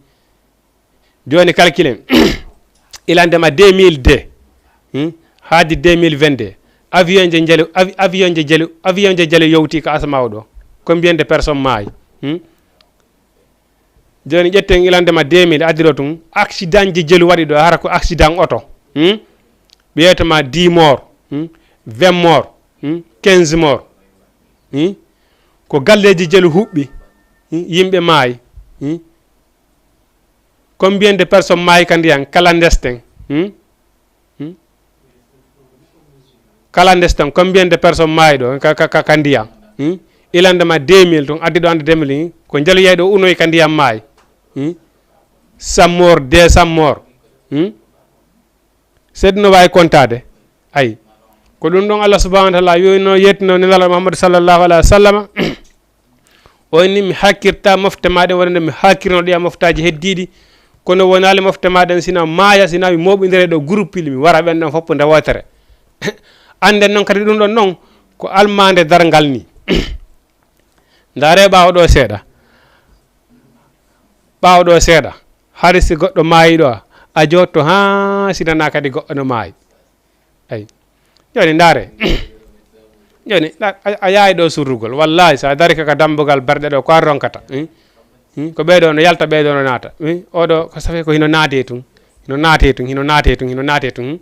Jooni calculen. Ilande ma deux mille deux, hmm, haadi deux mille vingt-deux. Avion je jelu, avi-, avion je jelu, avion je jelu yowti ka asmaaw ɗo. Combien de personnes maayi? Hmm? Jooni ƴetten ilande ma deux mille adiro tun, accidentji jelu waɗi ɗo, hara ko accident oto. Hmm? Ɓe yewta ma dix morts, hmm? Vingt morts, hmm? Quinze morts. Hmm? Ko galleeji jelu huɓɓi, hmm? Yimɓe maayi. Hmm? Combien de personnes maayi ka ndiyan kala ndesten? Hmm? Hmm? Kala ndesten, combien de personnes maayi ɗo ka, ka, ka, ka ndiyam? Hmm? Ilande ma deux mille tun, addi ɗo ande deux mille, hmm? Ko njalu yayi ɗo unoyi ka ndiyam maayi. Hmm? Cent morts, deux cents morts. Hmm? Seeɗa no waawi kontaade. Ay. Ko ɗum ɗon Allah subhanahu wa taala yowino yettino Nelaaɗo Muhammadu sallallahu alaihi wa sallama. O inni, "Mi hakkirta mofte ma ɗen wonande mi hakkirno ɗi a moftaaji heddiiɗi. Kono wonaali mofte ma ɗen sina maaya, sina mi mooɓindire ɗo groupe li, mi wara ɓen ɗon fof nde wootere." Annden noon kadi ɗum ɗon noon ko almaande darngal ni. Ndaare ɓaawo ɗo seeɗa. Ɓaawo ɗo seeɗa. Hari si goɗɗo maayi ɗo, a jotto haa sinana kadi goɗɗo no maayi. Ay. Joni ndaare. Joni, nda-, a, a yahay ɗo surrugol. Wallahi, sa dari ka, ka dambugal berɗe ɗo, ko an ronkata. Hmm? Hmm? Ko ɓeeɗo no yalta, ɓeeɗo no naata. Hmm? Oɗo, ko safe ko hino naate tun. Hino naate tun, hino naate tun, hino naate tun. Hmm?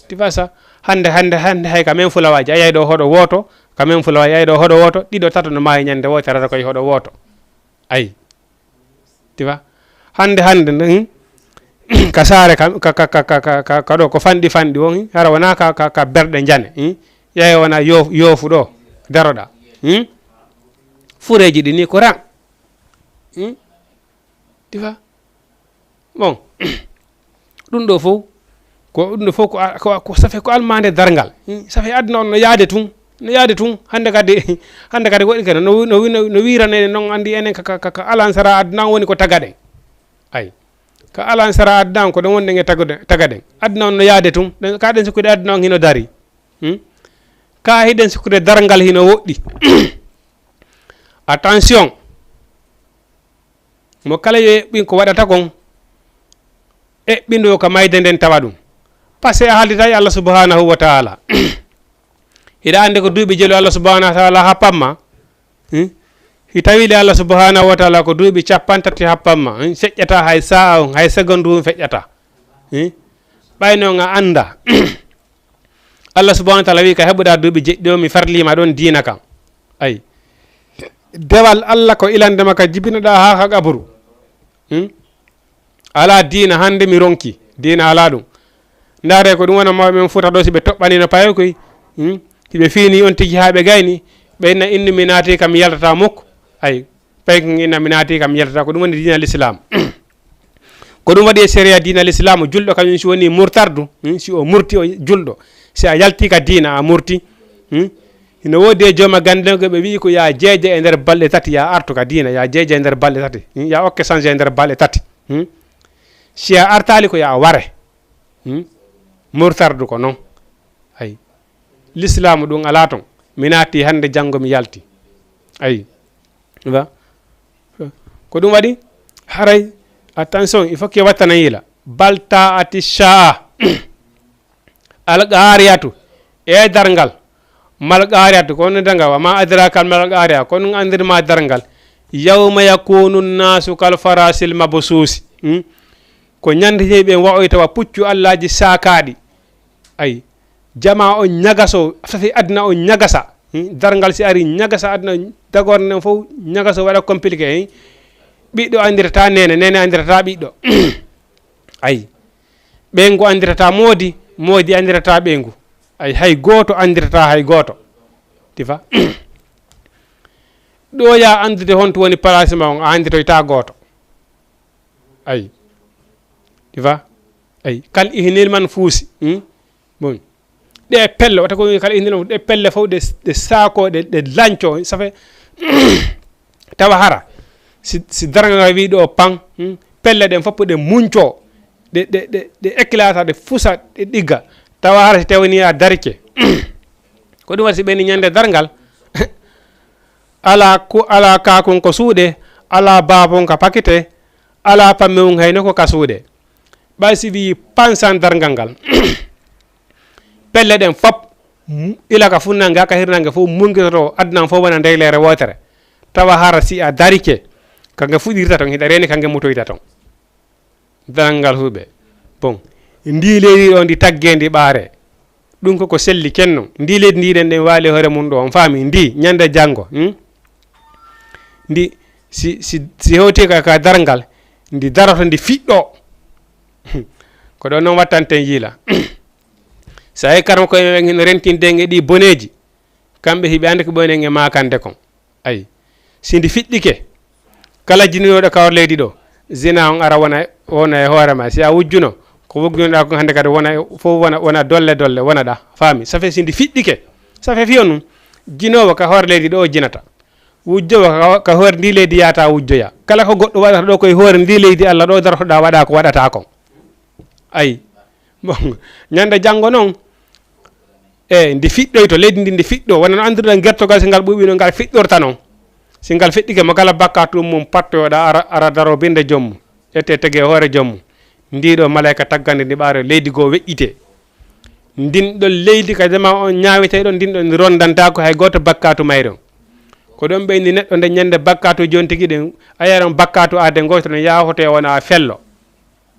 Ti fa sa, hande, hande, hande hay ka men fulawaaji. A yahay ɗo hoɗo wooto, ka men fulawaaji, a yahay ɗo hoɗo wooto, ɗiɗo, tato no maayi ñande wootere, hara koye hoɗo wooto. Ay. Tu vois? Hande, hande, hmm? Ka saare, ka, ka, ka ɗo, ko fanɗi, fanɗi won, hmm? Hara wona ka, ka, ka berɗe njane, hmm? Yaye wona yoof-, yoofu ɗo, daroɗa, hmm? Fureeji ɗi ni ko ran, hmm? Tu vois? Bon. Ɗum ɗo fof, ko ɗum ɗo fof ko a-, ko, ko, ça fait ko almande darngal. Hmm, ça fait aduna on no yaade tun, no yaade tun. Hande kadi, hande kadi woɗɗi kadi no, no, no, no wiirane noon, anndi enen ka, ka, ka, ka alan sara aduna on woni ko tagaɗen. Ay. Ka alan sara aduna on ko ɗon wonɗen e tagude-, tagaɗen. Aduna on no yaade tun. Ɗen, ka ɗen sikkude aduna on hino dari. Hmm? Ka hiɗen sikkude darngal hino woɗɗi. Attention. Mo kala yo eɓɓin ko waɗata kon, eɓɓindoo ka mayde nden tawa ɗum. Parce que a haaldita e Allah subhanahu wa ta'ala. Hiɗa anndi ko duuɓi jelu Allah subhanahu wa ta'ala happamma? Hmm? Si tawii le Allah subhanahu wa ta'ala ko duuɓi cappanɗe tati happamma, hmm? Feƴƴata hay sa'a on, hay segondu on feƴƴata. Hmm? Ɓay non a annda. Allah subhanahu wa ta'ala wi'i, "Ka heɓuɗaa duuɓi jeɗɗi o, mi farliima ɗon diina kan." Ay. Dewal Allah ko ilande ma ka jibinoɗaa haa ka qaburu. Hmm? Alaa diina hande mi ronki. Diina alaa ɗum. Ndaare ko ɗum wona mawɓe men Fuuta ɗo, si ɓe toɓɓaniino payo koy. Hmm? Si ɓe fiini on tigi haa ɓe gayni, ɓe inna innu mi naati kam yaltata mukk. Ay. Pay ko inna mi naati kam yaltata. Ko ɗum woni diina l'islam. Ko ɗum waɗi e sariya diina l'islam, julɗo kañum si woni murtardu, hmm, si o murti o julɗo, si a yalti ka diina a murti, hmm, hino woodi e jooma gannde ko ɓe wi'i ko yaa jeeje e nder balɗe tati, yaa artu ka diina, yaa jeeje e nder balɗe tati, hmm, yaa okke changé e nder balɗe tati, hmm. Si a artaali ko yaa ware, hmm. Murtardu ko non. Ay. L'islam ɗum alaa ton. Mi naati hannde, janngo mi yalti. Ay. Ba. Ko ɗum waɗi haray, attention, il faut que wattana yila. Bal ta'ati sha'a. Al-qariyatu. E darngal. Mal-qariyatu. Ko on darngal. Wa ma adraka mal-qariya. Ko on andirma darngal. Yawma yakunu nasu kal farasil mabsusi. Hmm? Ko ñande jeyi ɓe wa'oyta wa puccu Allaaji saakaaɗi. Ay. Jamaa on ñagaso, safi aduna on ñagasa. Hmm? Darngal si ari ñagasa aduna, dagorde nden fof ñagaso waɗa compliqué. Hmm? Ɓiɗɗo andirata nene, nene andirata ɓiɗɗo. Ay. Ɓeyngu andirata moodi, moodi andirata ɓeyngu. Ay, hay gooto andirata hay gooto. Tifa. Ɗo ya andude honto woni place ma on, a anditoyta gooto. Ay. Tifa. Ay. Kal ihnil man fuusi. Hmm? Bon. Ɗe pelle, wata ko kala inde ɗum, ɗe pelle fof ɗe, ɗe saako, ɗe, ɗe lanco, ça fait, tawa hara. Si, si darnga nga wi ɗo pan, hmm, pelle ɗen fof ɗe munco, ɗe, ɗe, ɗe, ɗe éclata, ɗe fusa, ɗe ɗigga. Tawa hara si tawani a darike. Ko ɗum waɗi si ɓeni ñande darngal, ala ku, ala kakun ko suuɗe, ala babun ka pakete, ala pammewun hayno ko ka suuɗe. Ɓay si wii pansan darngal ngal, pelle ɗen fop, m-, ila ka funnange, ka hirnange fof, mungitoto, adnan fof wona ndeyleere wootere. Tawa hara si a darike, ka nge fuɗirta ton, hiɗa reeni ka nge mutoyta ton. Darngal huuɓe. Bon, ndi leydi ɗo, ndi tagge, ndi ɓaare. Ɗum ko ko selli kenno. Ndi leydi ndi ɗen ɗen waali hoore mum ɗo, on faami? Ndi, ñande janngo, hmm? Ndi, si, si, si hewti ka, ka darngal, ndi daroto, ndi fiɗɗo. Ko ɗo noon wattanten yiila. So a yi karma koye men hino rentinde e ɗi boneeji, kamɓe hiɓe anndi ko ɓooynen e maakande kon. Ayi, si ndi fiɗɗike, kala jinunooɗo ka hor leydi ɗo, zina on ara wona, wona e hoore ma. Si a wujjuno, ko wujjunoɗaa kon hannde kadi wona, fof wona, wona dolle dolle, wona ɗa. Faami? Ça fait si ndi fiɗɗike, ça fait fiyo nun, jinoowo ka hoore leydi ɗo o jinata. Wujjoowo ka, ka hoore ndi leydi yaata wujjoya. Kala ko goɗɗo waɗata ɗo koye hoore ndi leydi Allah ɗo darotoɗaa waɗa ko waɗata kon. Ayi. Bon, ñande janngo noon, e ndi fiɗɗoyto, leydi ndi ndi fiɗɗo, wona no anndirɗen gertogal, si ngal ɓuuɓi no ngal fiɗɗorta noon. Si ngal fiɗɗike mo kala bakkaatu mum pattoyoɗa ara, ara daro binde joom mum. Ƴette tege hoore joom mum. Ndi ɗo malayka taggande ndi ɓaare leydi goo weƴƴite. Ndin ɗon leydi ka jama on ñaawitay ɗon, ndin ɗon ndi rondanta ko hay gooto bakkaatu mayre on. Ko ɗon ɓeyndi neɗɗo nde ñande bakkaatu jooni tigi ɗin, a yaran bakkaatu aade gooto no yaahoto e wona fello.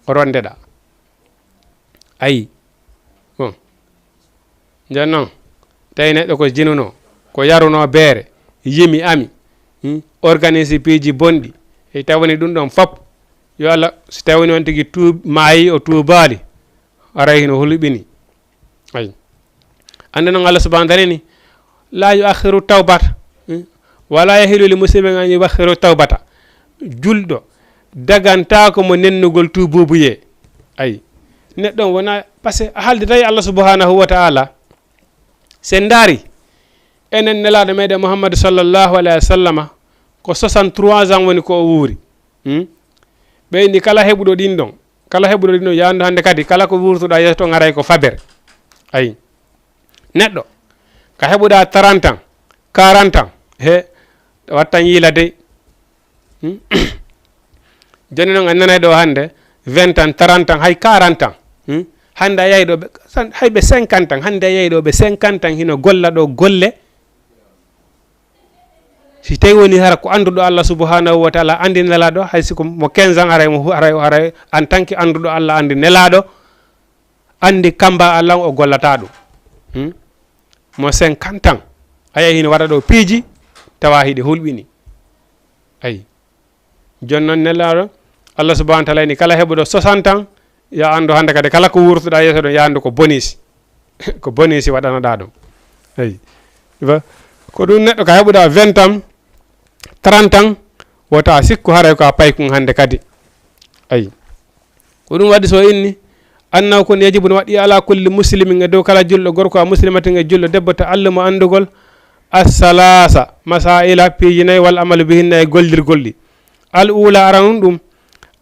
O rondeɗa. Ayi. Bon. Nden noon, tawi neɗɗo ko jinuno, ko yaruno beere, yimi ami, hmm? Organise piiji bonɗi, e tawani ɗum ɗon fop. Yo Allah, si tawani on tigi tuub-, maayi o tuubaali, aray hino hulɓini. Ayi. Annde noon Allah subhanahu wa ta'ala ni, "La yu'akhiru tawbata, hmm? Wala yahilu li muslimin an yu'akhkhira tawbata." Julɗo dagantaako mo nennugol tuubuubuyee. Ayi. Neɗɗo on wona, parce que a haaldi tawi Allah subhanahu wa ta'ala. Si en ndaari, enen Nelaaɗo meɗen Muhammadu sallallahu alayhi wa sallama, ko soixante-trois ans woni ko o wuuri. Hmm? Ɓeydi kala heɓuɗo ɗin ɗon, kala heɓuɗo ɗin ɗon, yaandu hannde kadi, kala ko wuurtuɗaa yeeso ton haray ko fabere. Ayi. Neɗɗo, ka heɓuɗaa trente ans, quarante ans, he, wattan yiila dey. Hmm? Jooni noon a nanay ɗo hannde, vingt ans, trente ans, hay quarante ans. Hmm? Hannde a yahi ɗo ɓe, san-, hay ɓe cinquante ans, hannde a yahi ɗo ɓe cinquante ans hino golla ɗo golle. Si tawi woni hara ko annduɗo Allah subhanahu wa ta'ala, anndi Nelaaɗo, hay si ko mo quinze ans, haray mo hu-, haray, haray en tant que annduɗo Allah, anndi Nelaaɗo, anndi kamba Allah o gollata ɗum. Hmm? Mo cinquante ans, a yahi hino waɗa ɗo piiji, tawa hiɗi hulɓini. Ayi. Jooni noon Nelaaɗo, Allah subhanahu wa ta'ala ni kala heɓuɗo soixante ans, ya anndu hannde kadi kala ko wuurtuɗaa yeeso ɗon, ya anndu ko bonisi. Ko bonisi waɗanaɗaa ɗum. Ayi. Ba, ko ɗum neɗɗo ka heɓuɗaa vingt ans, trente ans, wota sikku haray ko a paykun hannde kadi. Ayi. Ko ɗum waɗi so inni, annahu kon yajibu no waɗi ala kulli muslimin e dow kala julɗo gorko a muslimatin e julɗo debbo ta'allumu anndugol assalasa masaila piiji nayi wal amalu bihinna e gollirgol ɗi. Al ula aranun ɗum,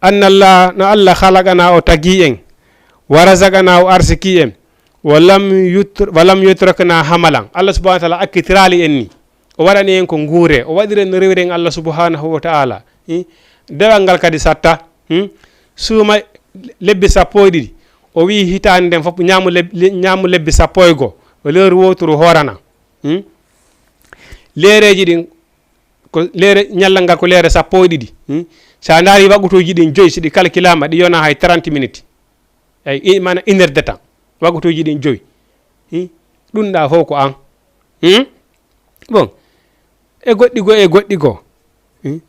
anna Allah, no Allah khalaqana o tagi en, wa razaqana o arsiki en, wa lam yutr-, wa lam yutrakna hamalan. Allah subhanahu wa ta'ala akkitirali en ni. O waɗani en ko nguure, o waɗiri en no rewiri en Allah subhanahu wa ta'ala. Hmm? Dewal ngal kadi satta. Hmm? Suuma lebbi sappo e ɗiɗi. O wi'i hitaande nden fof ñaamu leb-, le-, ñaamu lebbi sappo e goo. O lewru wooturu hoorana. Hmm? Leereeji ɗin, ko leere, ñallal ngal ko leere sappo e ɗiɗi. Hmm? So a ndaari wagutuuji ɗin joyi, si ɗi calculaama, ɗi yona hay trente minutes. Ay, i-, maana une heure de temps. Wagutuuji ɗin joyi. Hmm? Ɗum ɗa fof ko an. Hmm? Bon. E goɗɗi goo, e goɗɗi goo. Hmm?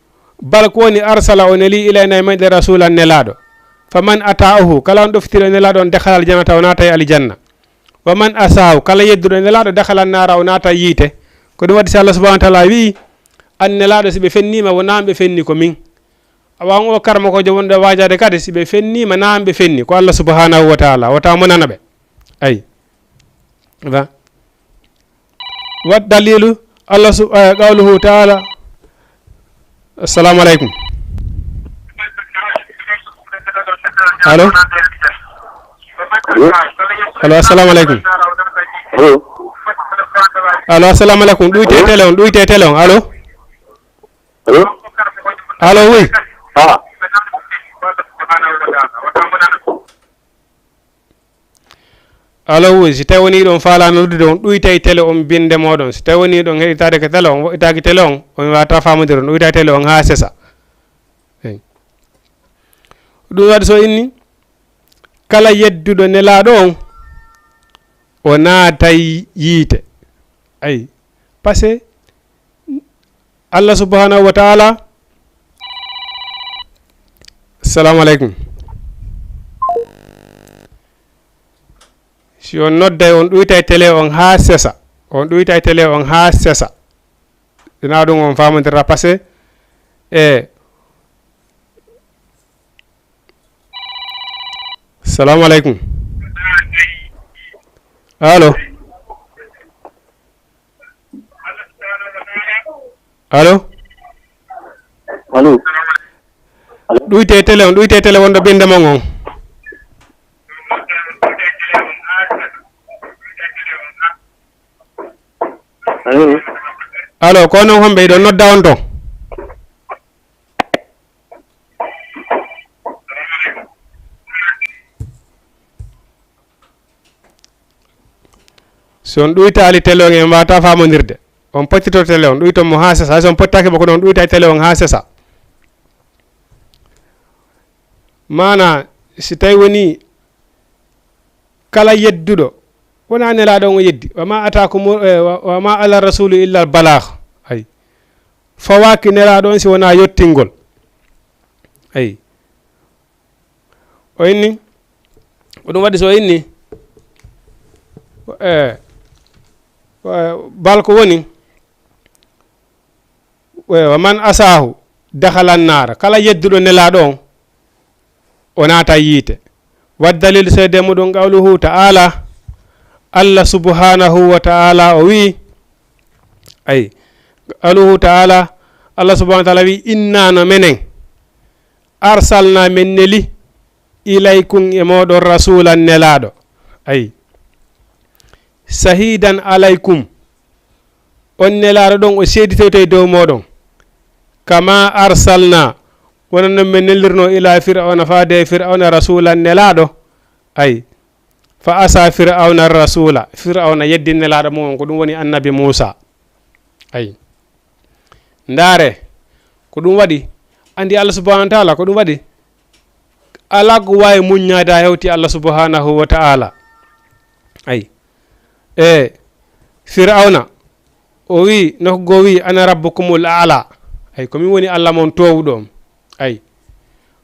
Bal ko woni arsala o neli ilayna e men ɗe rasulan nelaaɗo. Fa man ata'ahu, kala on ɗoftiri nelaaɗo on dakhala aljannata o naata e aljanna. Wa man asahu, kala yedduɗo nelaaɗo dakhala naara o naata yiite. Ko ɗum waɗi si Allah subhanahu wa ta'ala wi'i, an nelaaɗo si ɓe fenniima wonaa ɓe fenni ko min. Awa on o karmokoojo wonɗo waajaade kadi si ɓe fenniima naa ɓe fenni ko Allah subhanahu wa ta'ala. Wota monana ɓe. Ay. Ba. Wat dalilu Allah sub-, eh, qawluhu ta'ala. Assalamu alaikum. Allo? Allo? Allo, assalamu alaikum. Allo? Allo, assalamu alaikum. Ɗuyte télé on, ɗuyte télé on. Allo? Allo? Allo, oui. Ah. Allo, oui. Si tawi woni ɗon faalano noddude on, ɗuytay télé on binde moɗon. Si tawi woni ɗon heɗitaade ko télé on, woɗɗitaaki télé on, on waawata faamude ɗon, ɗuytay télé on haa sesa. Eyi. Ɗum waɗi so inni, kala yedduɗo nelaaɗo on, o naatay yiite. Ayi. Parce que Allah subhanahu wa ta'ala. Assalamu alaikum. Si on nodday, on ɗuytay télé on haa sesa. On ɗuytay télé on haa sesa. Ina ɗum on faamondirta parce que, e, salamu aleykum. Allo? Allo? Allo? Ɗuyte télé on, ɗuyte télé wonɗo binde mon on. Allo? Allo, ko onon homɓe, hiɗon nodda on ton? Si on ɗuytaali télé on, en mbaawataa faamondirde. On pottito télé on, ɗuyton mo haa sesa. Hay si on pottaaki mo, kono on ɗuytay télé on haa sesa. Maanaa, si tawi wonii kala yedduɗo, wonaa Nelaaɗo on o yeddi. "Wa ma ataakum, eh, wa, wa ma ala rasulu illa al balagh." Ay. Fawaaki Nelaaɗo on si wonaa yottingol. Ay. O inni, ko ɗum waɗi so o inni, eh, eh, bal ko woni, eh, "Wa man asaahu dakhala naara." Kala yedduɗo Nelaaɗo on, o naata yiite. Wa dalil seede muɗum qawluhu ta'ala, Allah subhanahu wa ta'ala o wi'i, ay, qawluhu ta'ala, Allah subhanahu wa ta'ala wi'i, "Inna no menen, arsalna men neli, ilaykum e mooɗon rasulan nelaaɗo." Ay. "Shahidan alaykum." On nelaaɗo ɗon o seeditoyto e dow mooɗon. "Kama arsalna." Wona non men nelirno ila Fir'auna faade e Fir'auna rasulan nelaaɗo. Ay. "Fa asa Fir'auna rasula." Fir'auna yeddi nelaaɗo mum on, ko ɗum woni annabi Muusa. Ay. Ndaare, ko ɗum waɗi, anndi Allah subhanahu wa ta'ala, ko ɗum waɗi, alaa ko waawi muññaade haa hewti Allah subhanahu wa ta'ala. Ay. E Fir'awna, o wi'i, nokku goo wi'i, "Ana rabbukumul a'la." Ay, ko min woni Allah mon toowuɗo on. Ay.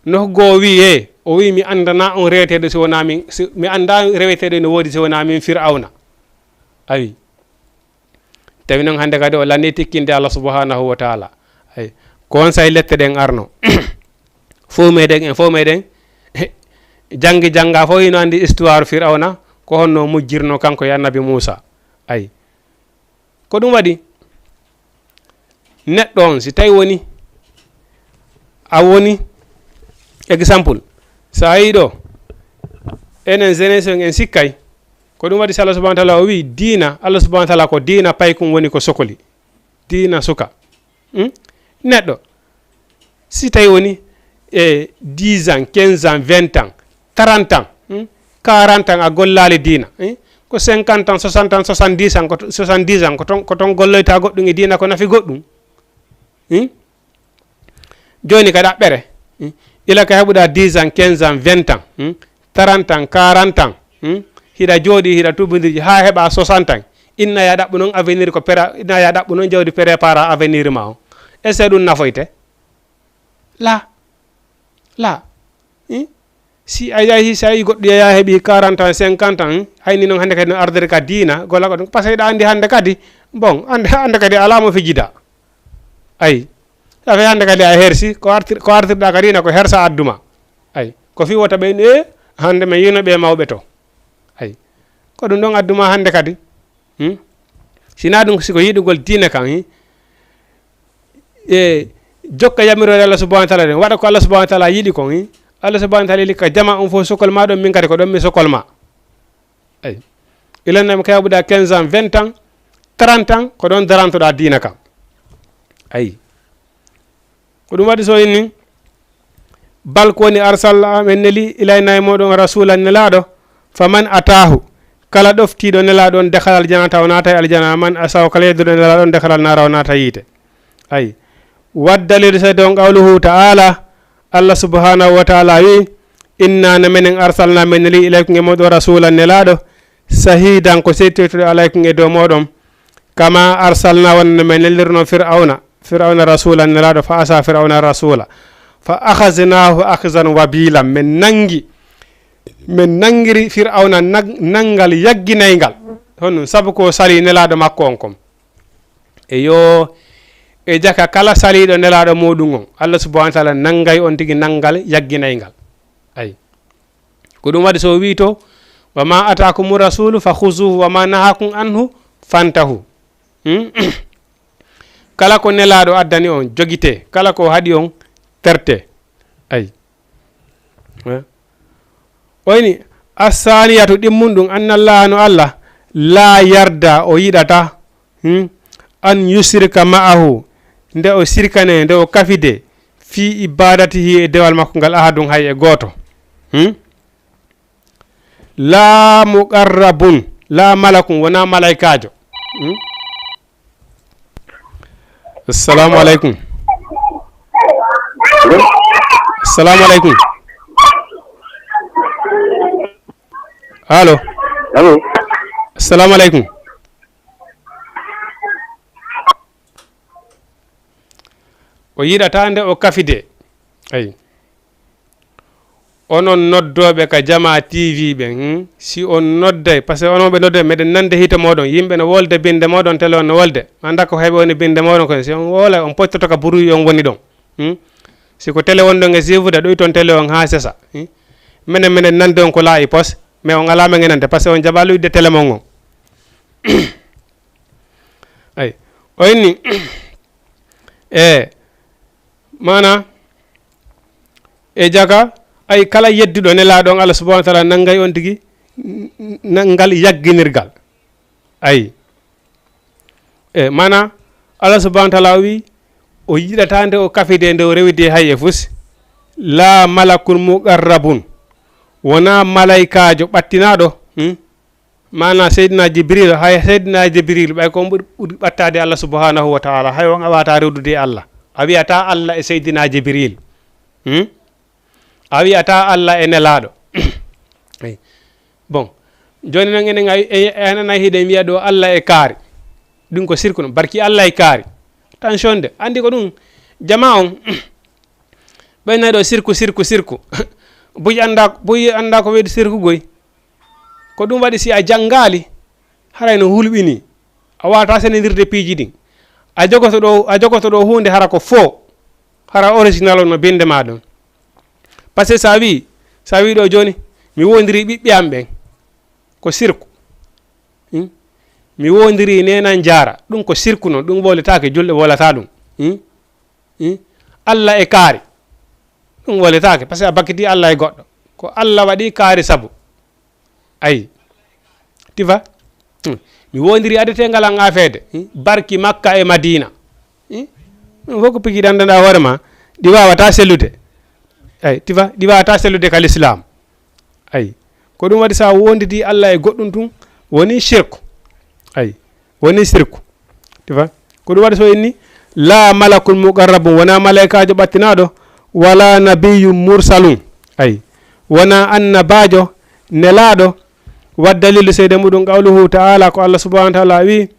Nokku goo wi'i, e, o wi'i, "Mi anndanaa on reweteeɗo si wonaa min, si, mi anndaa reweteeɗo ene woodi si wonaa min Fir'awna." Awi. Tawi noon hannde kadi o lannii tikkinde Allah subhanahu wa ta'ala. Ay, ko on say lette ɗen arno. Fof meɗen, en fof meɗen janngi jannga fof hino anndi histoire Fir'awna, ko honno mujjirno kanko e annabi Muusa. Ay, ko ɗum waɗi neɗɗo on, si tawi woni a woni, exemple, so a yii ɗo, enen jeunesse en, en sikkay, ko ɗum waɗi si Allah subhanahu wa ta'ala o wi'i diina, Allah subhanahu wa ta'ala ko diina paykum woni ko sokoli. Diina suka. Hmm? Neɗɗo, si tawi woni e dix ans, quinze ans, vingt ans, trente ans, hmm? Quarante ans a gollaali diina, hmm? Ko cinquante ans, soixante ans, soixante-dix ans, ko to-, soixante-dix ans, ko ton, ko ton golloyta goɗɗum e diina ko nafi goɗɗum. Hmm? Jooni ka ɗaɓɓere, hmm? Ila ka heɓuɗa dix ans, quinze ans, vingt ans, hmm? Trente ans, quarante ans, hmm? Hiɗa jooɗi, hiɗa tuubindirji haa heɓa soixante ans. Inna ya ɗaɓɓu noon avenir ko pré-, inna ya ɗaɓɓu noon jawdi prépara avenir ma o. Est-ce que ɗum nafoyte? La. La. Hmm? Si a yahi, si a yi goɗɗo yaya heɓi quarante ans, cinquante ans, hmm? Hayni noon hannde kadi no ardere ka diina, golla ko ɗum. Parce que hiɗa anndi hannde kadi, bon, hannde, hannde kadi alaa mo fijida. Ayi. Safi hannde kadi a hersi, ko artir-, ko artirɗa kadi na ko hersa adduma. Ayi. Ko fi wota ɓen, e, hannde men yino ɓe mawɓe to. Ayi. Ko ɗum ɗon adduma hannde kadi. Hmm? Sina ɗum siko yiɗugol diina kan, hmm? E, jokka yamiroore Allah subhanahu wa ta'ala ɗen, waɗa ko Allah subhanahu wa ta'ala yiɗi kon, hmm? Allah subhanahu wa ta'ala yiɗi ka jama on fof sokol ma ɗon, min kadi ko ɗon mi sokol ma. Ayi. Ilan nam ka yaɓuɗa quinze ans, vingt ans, trente ans, ko ɗon darantoɗa diina kan. Ayi. Ko ɗum waɗi so inni, bal ko woni arsala, men neli ilayna e moɗon rasulan nelaaɗo, faman ataahu, kala ɗoftiiɗo nelaaɗo on dakhala aljanata, o naata e aljana, man asaw, kala yedduɗo nelaaɗo on dakhala alnara, o naata yiite. Ayi. Wa dalil seede on qawluhu ta'ala, Allah subhanahu wa ta'ala wi, "Inna no menen arsalna men neli ilaykum e moɗon rasulan nelaaɗo, shahidan ko seeditoytuɗo alaykum e dow moɗon, kama arsalna wonno men nelirno Fir'auna, Fir'auna rasulan nelaaɗo fa asa Fir'auna rasula, fa akhaznahu akhzan wabila." Men nangi Men nanngiri Fir'awna nag-, nanngal yagginayngal. Honɗum? Sabu ko sali nelaaɗo makko on kon. E yo, e jaka kala saliiɗo nelaaɗo muuɗum on, Allah subhanahu wa ta'ala nanngay on tigi nanngal yagginayngal. Ay. Ko ɗum waɗi so o wi'i to, "Wa ma ataakumu rasulu fa khuzuhu wa ma nahakum anhu fantahu." Hmm? Kala ko nelaaɗo addani on, jogitee. Kala ko haɗi on, tertee. Ay. Eh? Oyni, assaniyatu ɗimmun ɗum, anna Allaha no Allah, la yarda, o yiɗata, hmm? An yushrika ma'ahu, nde o sirkane, nde o kafide, fi ibadatihi e dewal makko ngal ahadun hay e gooto. Hmm? La muqarrabun, la malakun, wona malaykaajo. Hmm? Assalamu alaikum. Assalamu alaikum. Allo. Allo. Assalamu alaikum. O yiɗata nde o kafide. Ay. Onon noddooɓe ka Jama T V ɓen, hmm? Si on nodday, parce que onon ɓe nodday, meɗen nande hito mooɗon. Yimɓe no wolde binde mooɗon, télé on no wolde. Anda ko heɓi woni binde mooɗon kon. Si on woola, on pottoto ka buruwi on woni ɗon. Hmm? Si ko télé wonɗon e siifude, ɗoyton télé on haa sesa. Hmm? Menen, menen nande on ko laayi pos, mais on alaa men e nande, parce que on jaɓaa luyde télé mon on. Ay. O inni, e, maana, e jaka, ay, kala yedduɗo nelaaɗo on Allah subhanahu wa ta'ala nanngay on tigi, n-, n-, nanngal yagginirgal. Ay. E, maana, Allah subhanahu wa ta'ala o wi, o yiɗata nde o kafide nde o rewide hay e fus. La malakun muqarrabun. Wona malaykaajo ɓattinaaɗo. Hmm? Maana Seydina Jibril, hay Seydina Jibril, ɓay ko on ɓuri, ɓuri ɓattaade Allah subhanahu wa ta'ala, hay on a waata rewdude e Allah. A wiyata Allah e Seydina Jibril. Hmm? A wiyata Allah e nelaaɗo. Ey. Bon. Jooni noon enen ay, e, e, enen ay hiɗen wiya ɗo Allah e kaari. Ɗum ko sirku noon. Barki Allah e kaari. Attention de. Anndi ko ɗum jama on. Ɓen nayi ɗo sirku, sirku, sirku. Buy annda, buy annda ko wiyde sirku goy. Ko ɗum waɗi si a janngaali, haray no hulɓinii. A waawataa senendirde piiji ɗin. A jogoto ɗo, a jogoto ɗo huunde hara ko foo, hara original on no binnde maa ɗon. Parce que so a wii, so a wii ɗo jooni, mi woondirii ɓiɓɓe am ɓen, ko sirku. Hmm? Mi woondirii neenan jaara, ɗum ko sirku non, ɗum wowletaake, julɗo wowlataa ɗum. Hmm? Hmm? Alla e kaari, ɗum wowletaake, parce que a bakkitii Alla e goɗɗo. Ko Alla waɗi kaari sabu. Ayi. Tifa? Hmm. Mi woondirii adeteengal am aafeede. Hmm? Barki Makka e Madiina. Hmm? Ɗum fof ko piiji ɗi anndanɗaa hoore maa, ɗi waawataa sellude. Ayi, tifa? Ɗi waawataa sellude ka Lislaam. Ayi. Ko ɗum waɗi, so a woondidii Alla e goɗɗum tun, wonii sirku. Ayi. Wonii sirku. Tifa? Ko ɗum waɗi, so inni, "Laa malakun muqarrabun", wonaa malaykaajo ɓattinaaɗo, "walaa nabiyyun mursalun", ayi, wonaa annabaajo nelaaɗo. Wa daliilu, seede muɗum, qawluhu ta'ala, ko Alla subhaanahu wa ta'ala wi'i,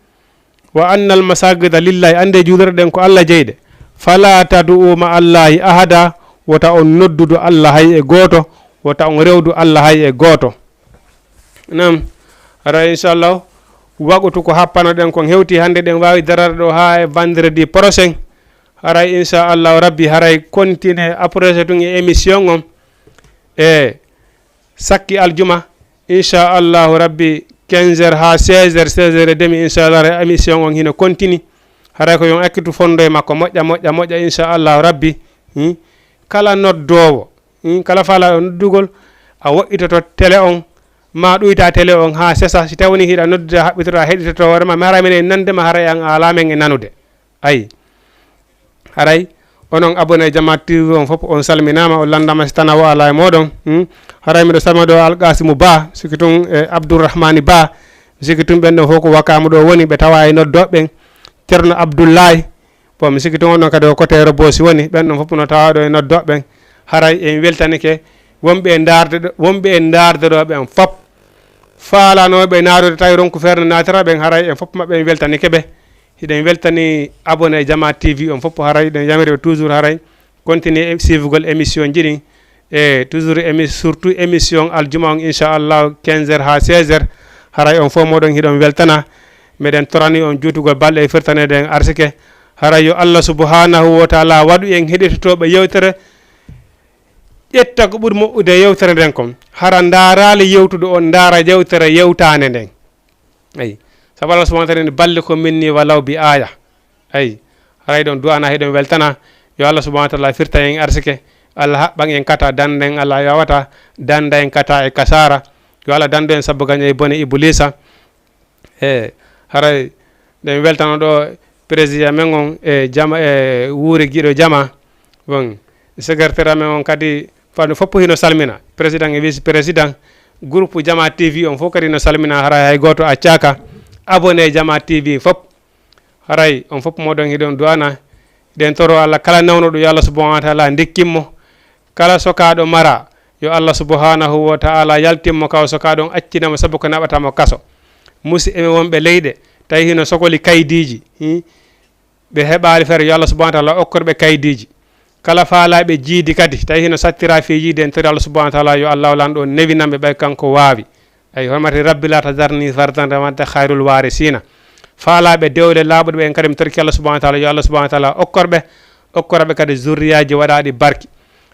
"Wa annal masaajida lillahi", annde juulirɗen ko Alla jeyi ɗe, "falaa tad'uu ma'allaahi ahada", wota on noddudu Alla hay e gooto, wota on rewdu Alla hay e gooto. Nam, hara inchallah, waqutu ko happano ɗen kon hewti hannde, ɗen waawi darade ɗo haa e vendredi prochain. Haray inchallahu rabbi, haray continue après tun e émission on. E sakki aljuma, inchallahu rabbi, quinze heures haa seize heures, seize heures et demi, inchallah, haray émission on hino continue. Haray ko yon accutu fondo e makko, moƴƴa, moƴƴa, moƴƴa, inchallahu rabbi. Hmm? Kala noddoowo, Hmm, kala faalaaɗo noddugol, a woɗɗitoto télé on, ma ɗuyta télé on haa sesa. Si tawii hiɗa noddude, a haɓɓitoto, a heɗitoto hoore ma, mi haray minen e nande ma, haray an a alaa men e nanude. Ayi. Haray, onon abonné Jama T V on fof, on salminaama, on lanndaama si tana o alaa e mooɗon. Hmm? Haray miɗo salmina ɗo Alqasimu Ba, sikki tun e Abdourahmani Ba, sikki tun ɓen ɗon fof ko Wakaama ɗo woni, ɓe tawa e noddooɓe ɓen, Ceerno Abdoulaye, Bon, mi sikki tun on ɗon kadi ko côté Reboosi woni, ɓen ɗon fof no tawa ɗo e noddooɓe ɓen. Haray en weltanike wonɓe e ndaarde ɗo, wonɓe e ndaarde ɗo ɓen fof. Faalanooɓe naarude tawi ronku feere no naatira ɓen, haray en fof maɓɓe en weltanike ɓe. Hiɗen weltani abonné Jama T V on fof, haray hiɗen yamiri ɓe toujours haray continue e suivugol émission ji ɗin. E toujours émi surtout émission aljuma on, inchallah, quinze heures ha seize heures. Haray on fof moɗon hiɗon weltana. Meɗen torani on juutugol balɗe e firtaneɗen arsike. Haray yo Allah subhanahu wa taala waɗu en heɗitotoɓe yewtere, ƴetta ko ɓuri moƴƴude e yewtere nden kon. Hara ndaaraali yewtuɗo on, ndaara yewtere yewtaande nden. Ayi. Sabu Allah subhanahu wa taala ni, "Balligu minni walaw bi aya." Ayi. Haray ɗon du'ana, hiɗon weltana. Yo Allah subhanahu wa taala firta en arsike. Allah haɓɓan en kata danden, Allah yawata danda en kata e kasara. Yo Allah dandu en sabu gaño e bone Iblisa. E haray ɗen weltano ɗo président men on e jama, e wuuri giɗo jama. Bon, secrétaire men on kadi, fano fof hino salmina. Président e vice président, groupe Jama T V on fof kadi no salmina, haray hay gooto accaka. Abonné Jama T V fof. Haray on fof moɗon hiɗon du'ana. Ɗen toro Allah kala nawnuɗo yo Allah subhanahu wa taala ndikkin mo. Kala sokaaɗo mara, yo Allah subhanahu wa taala yaltin mo ka o sokaa ɗon, accina mo sabu ko naɓata mo kaso. Musidɓe men wonɓe leyɗe, tawi hino sokoli kaydiiji, hi? Ɓe heɓaali feere, yo Allah subhanahu wa taala okkor ɓe kaydiiji. Kala faalaaɓe jiidi kadi, tawi hino sattira fii jiidi, en tori Allah subhanahu wa taala yo Allah lanɗo newinan ɓe ɓay kanko waawi. Ay, hormati Rabbi la tazarni fardan wa anta khairul warisina. Faalaaɓe dewle laaɓuɗe ɓe en kadi mi torki Allah subhanahu wa taala, yo Allah subhanahu wa taala okkor ɓe, okkora ɓe kadi zurriyaaji waɗaaɗi barki.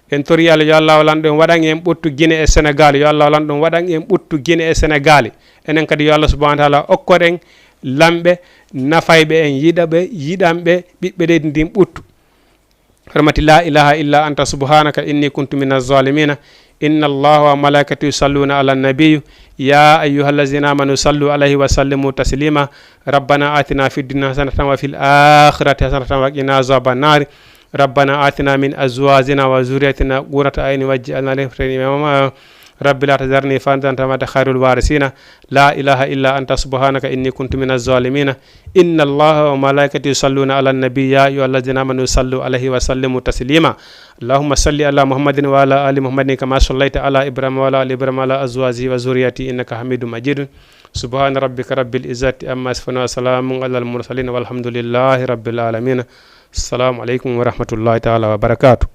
En tori Allah yo Allah lanɗo en waɗan en ɓuttu Gine e Senegal, yo Allah lanɗo en waɗan en ɓuttu Gine e Senegal. Enen kadi yo Allah subhanahu wa taala okkor en lamɓe nafayɓe en, yiɗaɓe, yiɗanɓe ɓiɓɓe leydi ndin ɓuttu. Hormati la ilaha illa anta subhanaka inni kuntu min azzalimina. Inna allaha wa malaikatahu yusalluna ala nabiyu. Ya ayuha allazina amanu sallu alayhi wa sallimu taslima. Rabbana atina fi dunya hasanatan wa fil akhirati hasanatan wa qina azaba nari. Rabbana atina min azwajina wa zurriyatina qurrata ayni waj'alna lil muttaqina imama. Rabbi la tazarni fardan wa anta khairul warisina. La ilaha illa anta subhanaka inni kuntu min azzalimina. Inna allaha wa malaikatahu yusalluna ala nabi ya ayuha allazina amanu sallu alayhi wa sallimu taslima. Allahumma salli ala muhammadin wa ala ali muhammadin kama sallaita ala ibrahima wa ala ali ibrahima wa ala azwajihi wa zurriyatihi innaka hamidum majidun. Subhana rabbika rabbil izzati amma yasifun wa salamun ala al mursalin walhamdulillahi rabbil alamin. Assalamu alaikum wa rahmatullahi taala wa barakatuh.